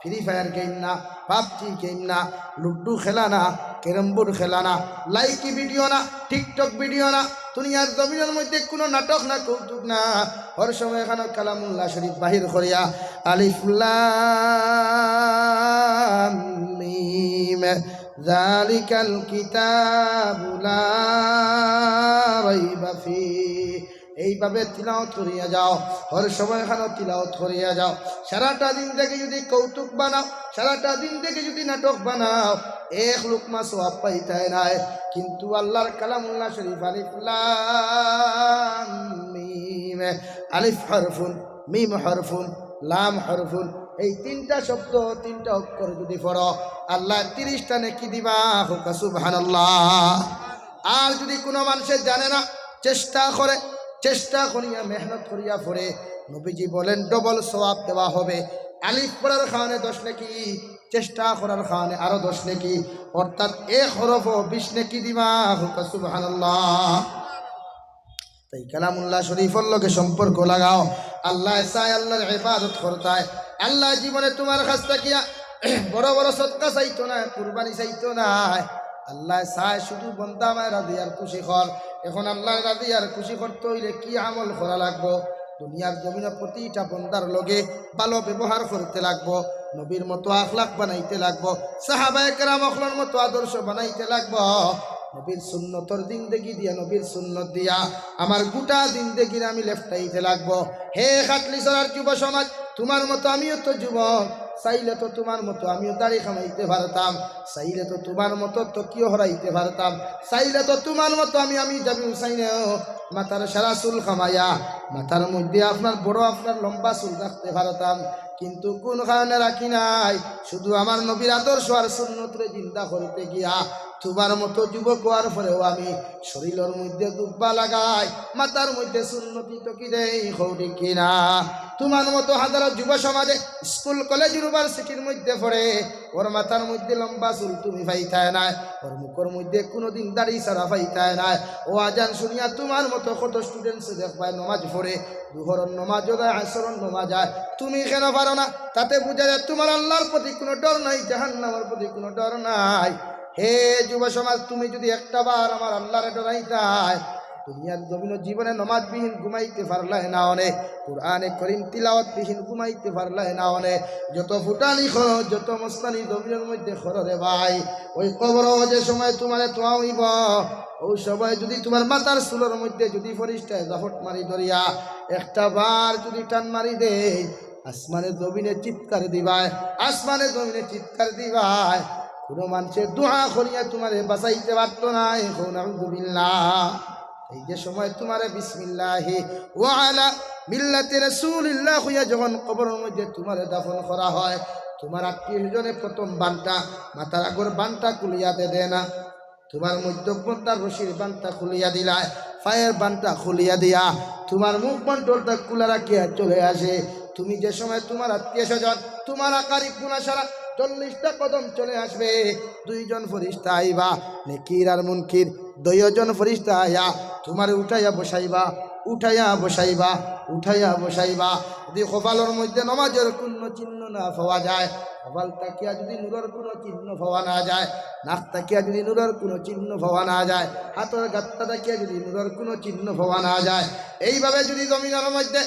ফ্রি ফায়ার গেম না, পাবজি গেম না, লুডু খেলা না, ক্যারম বোর্ড খেলা না, লাইকি ভিডিও না, টিকটক ভিডিও না, দুনিয়ার জমিনর মধ্যে কোনো নাটক না, কৌতুক না, হর সময় এখানো কালামুল্লাহ শরীফ বাহির করিয়া, আলিফ লাম মিম, যালিকাল কিতাবু লা রাইবা ফি, এইভাবে তিলাওয়াত করিয়া যাও, হর সময় এখানো তিলাওয়াত করিয়া যাও। সারাটা জিন্দেগি যদি কৌতুক বানাও, সারাটা জিন্দেগি যদি নাটক বানাও, এক লুকমা সওয়াব পাইতায় নায়। কিন্তু আল্লাহর কালামুল্লাহ শরীফ, আলিফ লাম মিম, আলিফ হরফুন, মিম হরফুন, লাম হরফুন, এই তিনটা শব্দ, তিনটা অক্ষর যদি পড়ো, আল্লাহ তিরিশটা নেকি দিবা। হোক সুবহানাল্লাহ। আর যদি কোনো মানুষে জানে না, চেষ্টা করে, চেষ্টা করিয়া, মেহনত করিয়া পড়ে, নবীজি বলেন, ডবল সওয়াব দেওয়া হবে। আলিফ পড়ার কারণে দশ নেকি, চেষ্টা করার কারণে আরো দশ নেকি, অর্থাৎ এক হরফও বিশ নেকি দিবা। হোক সুবহানাল্লাহ। তাই কালামুল্লাহ শরীফর লগে সম্পর্ক লাগাও। আল্লাহ চায় আল্লাহর ইবাদত করতায়। আল্লাহ জীবনে তোমার কাছ থাকিয়া বড় বড় সদকা চাইতো না, কুরবানি চাইতো না। আল্লাহ চায় শুধু বন্দা আমায় রাজি আর খুশি কর। এখন আল্লাহর রাজি আর খুশি করতে অইলে কি আমল করা লাগবো? দুনিয়ার জমিনে প্রতিটা বন্দার লগে ভালো ব্যবহার করতে লাগবো, নবীর মতো আখলাক বানাইতে লাগবো, সাহাবায়ে কেরাম অকলর মতো আদর্শ বানাইতে লাগবো। নবীর সুন্নতর জিন্দেগি দিয়া, নবীর সুন্নত দিয়া আমার গোটা জিন্দেগির আমি লেফটাইতে লাগবো। হে খাটলিছড়ার যুব সমাজ, তোমার মতো আমিও তো যুবক, চাইলে তো তোমার মতো আমিও দাড়ি কামাইতে পারতাম, চাইলে তো তোমার মতো তকিও হরাইতে পারতাম, চাইলে তো তোমার মতো আমি, আমি জাবি হুসাইনেও মাথার সারা চুল কামাইয়া, মাথার মধ্যে আপনার বড়, আপনার লম্বা চুল রাখতে পারতাম। কিন্তু কোন কারণে রাখি নাই? শুধু আমার নবীর আদর্শ আর সুন্নতরে জিন্দা করতে গিয়া। তোমার মতো যুবক হওয়ার পরেও আমি শরীরর মধ্যে জুব্বা লাগাই, মাথার মধ্যে সুন্নতি টুপি দেই, কও ঠিক কিনা? তোমার মতো হাজারো যুব সমাজে স্কুল, কলেজ, ইউনিভার্সিটির মধ্যে পড়ে, ওর মাথার মধ্যে লম্বা চুল তুমি পাইতায় নায়, ওর মুখর মধ্যে কোনোদিন দাড়ি ছাড়া পাইতায় নায়। ও আজান শুনিয়া তোমার মতো কত স্টুডেন্টসে দেখবায় নমাজ পড়ে, জোহরর নমাজও যায়, আসরর নমাজ যায়, তুমি কেন পারো না? তাতে বুঝা যায় তোমার আল্লাহর প্রতি কোনো ডর নাই, জাহান্নামের প্রতি কোনো ডর নাই। হে যুব সমাজ, তুমি যদি একটা বার আমার আল্লাহরে ডরাইতায়, দুনিয়ার জমিনো জীবনে নমাজ বিহীন ঘুমাইতে পারলায় না অনে, কোরআনে করিম তিলাওয়াত বিহীন ঘুমাইতে পারলায় না অনে। যত ফুটানি করো, যত মস্তানি জমিনর মধ্যে করো রে ভাই, ওই কবরো যে সময় তুমারে থওয়া অইবো, ওই সময় যুদি তুমার মাথার চুলর মধ্যে যুদি ফিরিস্তায় জাফট মারি ধরিয়া একটা বার যুদি টান মারি দেয়, আসমানে জমিনে চিৎকার দিবায়, আসমানে জমিনে চিৎকার দিবায়। কুনু মানষে দোয়া করিয়া তুমারে বাঁচাইতে পারতো নায়। কও নাউজুবিল্লাহ। এই যে সময় তুমারে বিসমিল্লাহি ওয়া আলা মিল্লাতি রাসূলিল্লাহ কইয়া যখন কবরর মধ্যে তুমারে দাফন করা হয়, তুমার আত্মীয় স্বজনে প্রথম বানটা, মাথার আগর বানটা খুলিয়া দে, দে না। তুমার মধ্যবনটার রশির বানটা খুলিয়া দিলায়, পায়ের বানটা খুলিয়া দিয়া তুমার মুখমণ্ডলটা খুলা রাখিয়া চলে আসে। তুমি যে সময় তুমার আত্মীয় স্বজন, তুমার আকারিব গুনাসারা চল্লিশটা কদম চলে আসবে, দুইজন ফিরিস্তা আইবা, নেকির আর মুনকির, দুইজন ফিরিস্তা আইয়া তুমারে উঠাইয়া বসাইবা, উঠাইয়া বসাইবা, উঠাইয়া বসাইবা। যুদি কপালর মধ্যে নমাজর কুনু চিহ্ন না পাওয়া যায়, কপাল থাকিয়া যুদি নূরর কুনু চিহ্ন পাওয়া না যায়, নাক থাকিয়া যুদি নূরর কুনু চিহ্ন পাওয়া না যায়, হাতর গাত্তা থাকিয়া যুদি নূরর কুনু চিহ্ন পাওয়া না যায়, এইভাবে যুদি জমিনর মধ্যে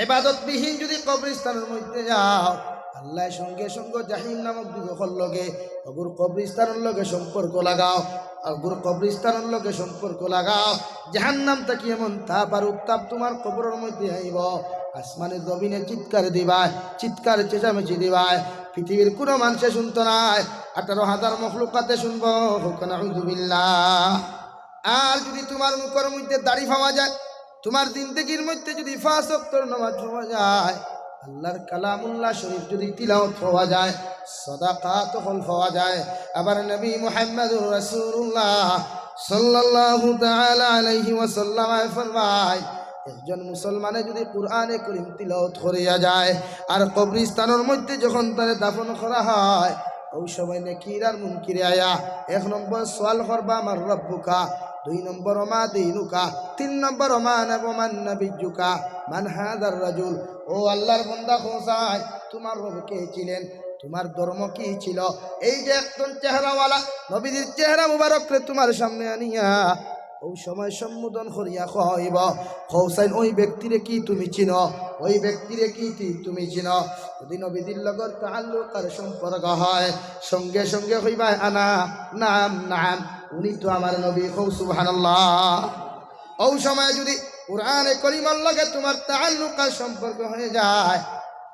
ইবাদতবিহীন যুদি কবরস্থানর মধ্যে যাও, আল্লায় সঙ্গে সঙ্গে জাহিম নামক দুজখর লগে, অগুর কবরস্থানর লগে সম্পর্ক লাগাও, অগুর কবরস্থানর লগে সম্পর্ক লাগাও। জাহান্নাম থাকি এমন তাপ আর উত্তাপ তুমার কবরর মধ্যে আইবো, আসমানে জমিনে চিৎকার দিবায়, চিৎকার চেঁচামেচি দিবায়, পৃথিবীর কুনু মানষে শুনতো নায়, আঠারো হাজার মখলুকাতে শুনবো। কও নাউজুবিল্লাহ। আর যুদি তুমার মুখর মধ্যে দাড়ি পাওয়া যায়, তুমার জিন্দেগির মধ্যে যুদি পাঁচ ওয়াক্তর নমাজ পাওয়া যায়, আল্লার কালামুল্লাহ শরীফ যুদি তিলাওয়াত পাওয়া যায়, সদাকাত হল পাওয়া যায়, আবার নবী মুহাম্মদুর রাসূলুল্লাহ সাল্লাল্লাহু তাআলা আলাইহি ওয়াসাল্লাম ফরমায়, একজন মুসলমানে যুদি কোরআনে করিম তিলাওয়াত করিয়া যায়, আর কবরস্থানর মধ্যে যখন তারে দাফন করা হয়, ওই সময় নেকির আর মুনকিরে আয়া এক নম্বর সওয়াল করবা, "মান রাব্বুকা?" দুই নম্বর, "ওমা দীনুকা?" তিন নম্বর, "ওমা নাব-, ওমান নাবিয়্যুকা? মান হাযার রাজুল?" ও আল্লার বন্দা, কও চাই, তুমার রব কে ছিলেন? তুমার ধর্ম কি ছিল? এই যে একজন চেহারাওয়ালা নবীজির চেহারা মুবারকরে তুমার সামনে আনিয়া ওই সময় সম্বোধন করিয়া কইবো, কও চাইন, ওই ব্যক্তিরে কি তুমি চিনো? ওই ব্যক্তিরে কি তি-, তুমি চিনো? যুদি নবীজির লগর তাআল্লুক আর সম্পর্ক হয়, সঙ্গে সঙ্গে কইবায়, "আনা, নাম, নাম, উনি তো আমার নবী।" কও সুবহানাল্লাহ। ওই সময় যুদি কোরআনে করিমর লগে তুমার তাআল্লুক আর সম্পর্ক হয়ে যায়,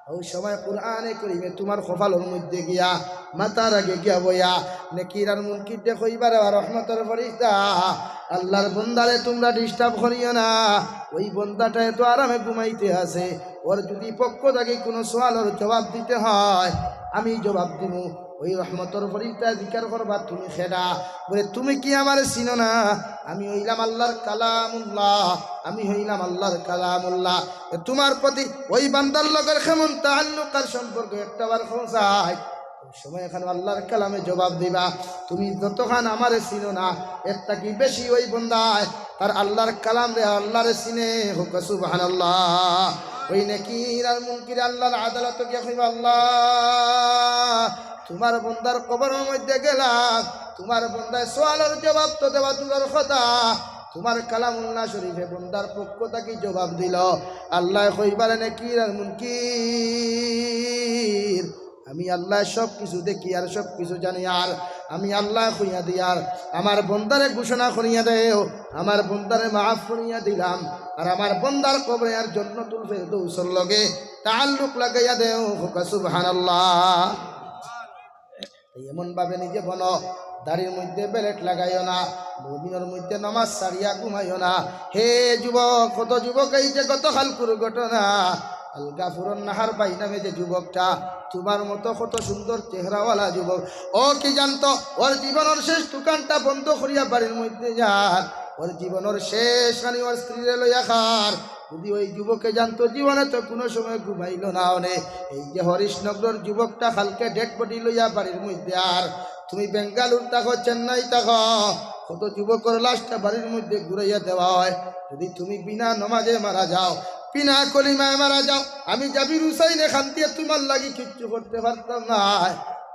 ওই সময় কোরআনে করিমে তুমার কপালর মধ্যে গিয়া, মাথার আগে গিয়া বইয়া, নেকির আর মুনকিররে কইবা রে, "ও রহমতর ফিরিস্তা, আল্লার বন্দারে তুমরা disturb করিও না, ওই বন্দাটা এত আরামে ঘুমাইতে আছে, ওর যুদি পক্ষ থাকি কুনু সওয়ালর জবাব দিতে হয়, আমি জবাব দিমু।" ওই রহমতর ফিরিস্তায় জিকার করবা, "তুমি কেডা?" বলে, "তুমি কি আমারে চিনো না? আমি হইলাম আল্লার কালামুল্লাহ, আমি হইলাম আল্লার কালামুল্লাহ।" এ তুমার প্রতি ওই বান্দার লগর কেমন তাআল্লুক আর সম্পর্ক, একটা বার কও চাই। ওই সময় এখানে আল্লার কালামে জবাব দিবা, "তুমি যতখান আমারে চিনো না, এর থাকি বেশি ওই বন্দায় তার আল্লার কালামরে, আল্লারে চিনে।" কও সুবহানাল্লাহ। ওই নেকির আর মুনকিরে আল্লার আদালতো গিয়া কইবা, "আল্লাহ, তুমার বন্দার কবরর মধ্যে গেলাম, তুমার বন্দায় সওয়ালর জবাব তো দেওয়া দূরর কথা, তুমার কালামুল্লাহ শরীফে বন্দার পক্ষ থাকি জবাব দিল।" আল্লায় কইবা রে, নেকির আর মুনকির, আমি আল্লায় সব কিছু দেখি আর সব কিছু জানি, আর আমি আল্লায় কইয়া দিয়ার, আমার বন্দারে ঘোষণা করিয়া দেও, আমার বন্দারে মাফ করিয়া দিলাম, আর আমার বন্দার কবরে আর জন্নতুল ফেরদৌসর লগে তাআল্লুক লাগাইয়া দেও। কও সুবহানাল্লাহ। এমন ভাবে নিজে বনো, দাড়ির মধ্যে বেলেট লাগাইও না, জমিনর মধ্যে নমাজ ছাড়িয়া ঘুমাইও না। হে যুবক, কত যুবক, এই যে গতকালকুর ঘটনা, আলগাফুরন নাহার ভাই নামে যে যুবকটা, তুমার মতো কত সুন্দর চেহারাওয়ালা যুবক, ও কি জানতো, ওর জীবনর শেষ দোকানটা বন্ধ করিয়া বাড়ির মধ্যে যার, ওর জীবনর শেষ খানি ওর স্ত্রীরে লইয়া খার। যুদি ওই যুবকে জানতো, জীবনে তো কুনু সময় ঘুমাইল না অনে। এই যে হরিশনগরর যুবকটা কালকে dead body লইয়া বাড়ির মধ্যে, আর তুমি বেঙ্গালুর থাকো, চেন্নাই থাকো, কত যুবকর লাশটা বাড়ির মধ্যে ঘুরাইয়া দেওয়া হয়। যুদি তুমি বিনা নমাজে মারা যাও, বিনা কলিমায় মারা যাও, আমি জাবির হুসাইনে কান্দিয়া তুমার লাগি কিচ্ছু করতে পারতাম না।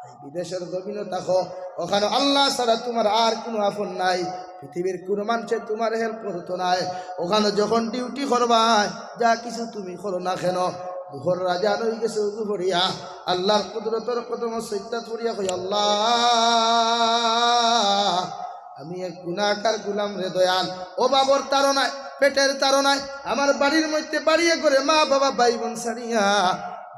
বিদেশর জমিনো থাকো, ওখানো আল্লাহ ছাড়া তুমার আর কুনু আপন নাই, পৃথিবীর কুনু মানষে তুমার help করতো নায়। ওখানো যখন duty করবায়, যা কিছু তুমি করো না কেনো, জুহরর আজান অইগেছে, অজু করিয়া আল্লাহর কুদরতর কদমো সইজদাত করিয়া কই, "আল্লাহ, আমি এক গুনাহগার গোলাম রে দয়াল, অভাবর তাড়নায়, পেটের তাড়নায়, আমার বাড়ির মধ্যে বাড়িয়ে ঘরে মা বাবা ভাই বোন ছাড়িয়া,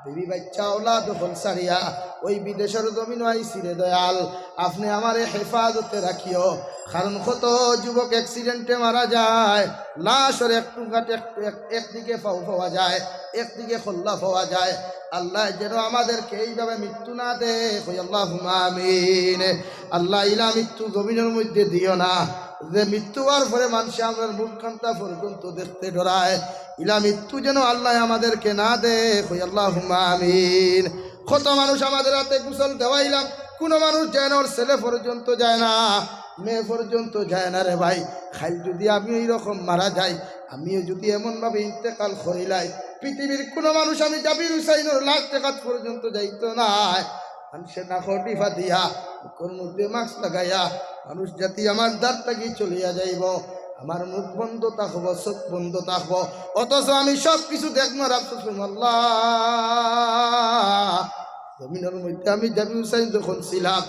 বিবি বাচ্চা আওলাদ অকল ছাড়িয়া, ওই বিদেশর জমিনো আইছি রে দয়াল, আপনে আমারে হেফাজতে রাখিও।" কারণ কত যুবক accident-এ মারা যায়, লাশর এক টুকরা এক-, এক-, একদিকে পাও পাওয়া যায়, একদিকে কল্লা পাওয়া যায়। আল্লাহ যেন আমাদেরকে এইভাবে মৃত্যু না দেয়, কই আল্লাহুম্মা আমিন। আল্লাহ, ইলা মৃত্যু জমিনর মধ্যে দিও না, যে মৃত্যু অওয়ার পরে মানষে আমরার মুখখানতা পর্যন্ত দেখতে ডরায়, ইলা মৃত্যু যেন আল্লাহ আমাদেরকে না দেয়, কই আল্লাহুম্মা আমিন। কত মানুষ আমাদের হাতে গোসল দেওয়াইলাম, কুনু মানুষ যায় না, ওর ছেলে পর্যন্ত যায় না, মেয়ে পর্যন্ত যায় না রে ভাই। কাইল যুদি আমি ওই রকম মারা যাই, আমিও যুদি এমনভাবে ইন্তেকাল করিলাই, পৃথিবীর কুনু মানুষ আমি জাবির হুসাইনর লাশ দেখাত পর্যন্ত যাইতো নায়। মানষে নাকো টিপা দিয়া, মুখর মধ্যে mask লাগাইয়া, মানুষ জাতি আমার দ্বার থাকি চলিয়া যাইবো, আমার মুখ বন্ধ থাকবো, চোখ বন্ধ থাকবো, অথচ আমি সব কিছু দেখমু আর আফসোস করমু, আল্লাহ, জমিনর মধ্যে আমি জাবির হুসাইন যখন ছিলাম,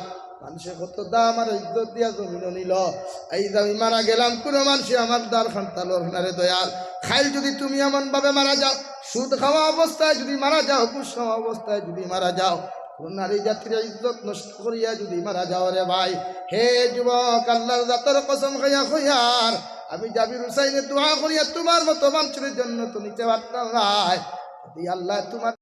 মানষে কত দাম আর ইজ্জত দিয়া জমিনো নিলো। আইজ আমি মারা গেলাম, কুনু মানষে আমার দ্বারখানতা লড় না রে দয়াল। কাইল যুদি তুমি এমনভাবে মারা যাও, সুদ খাওয়া অবস্থায় যুদি মারা যাও, ঘুষ খাওয়া অবস্থায় যুদি মারা যাও, কুনু নারী জাতির ইজ্জত নষ্ট করিয়া যুদি মারা যাও রে ভাই, হে যুবক, আল্লাহর জাতর কসম খাইয়া কইয়ার, আমি জাবির হুসাইনে দোয়া করিয়া তুমার মতো মানষরে জন্নতো নিতে পারতাম নায়। যুদি আল্লাহ তুমার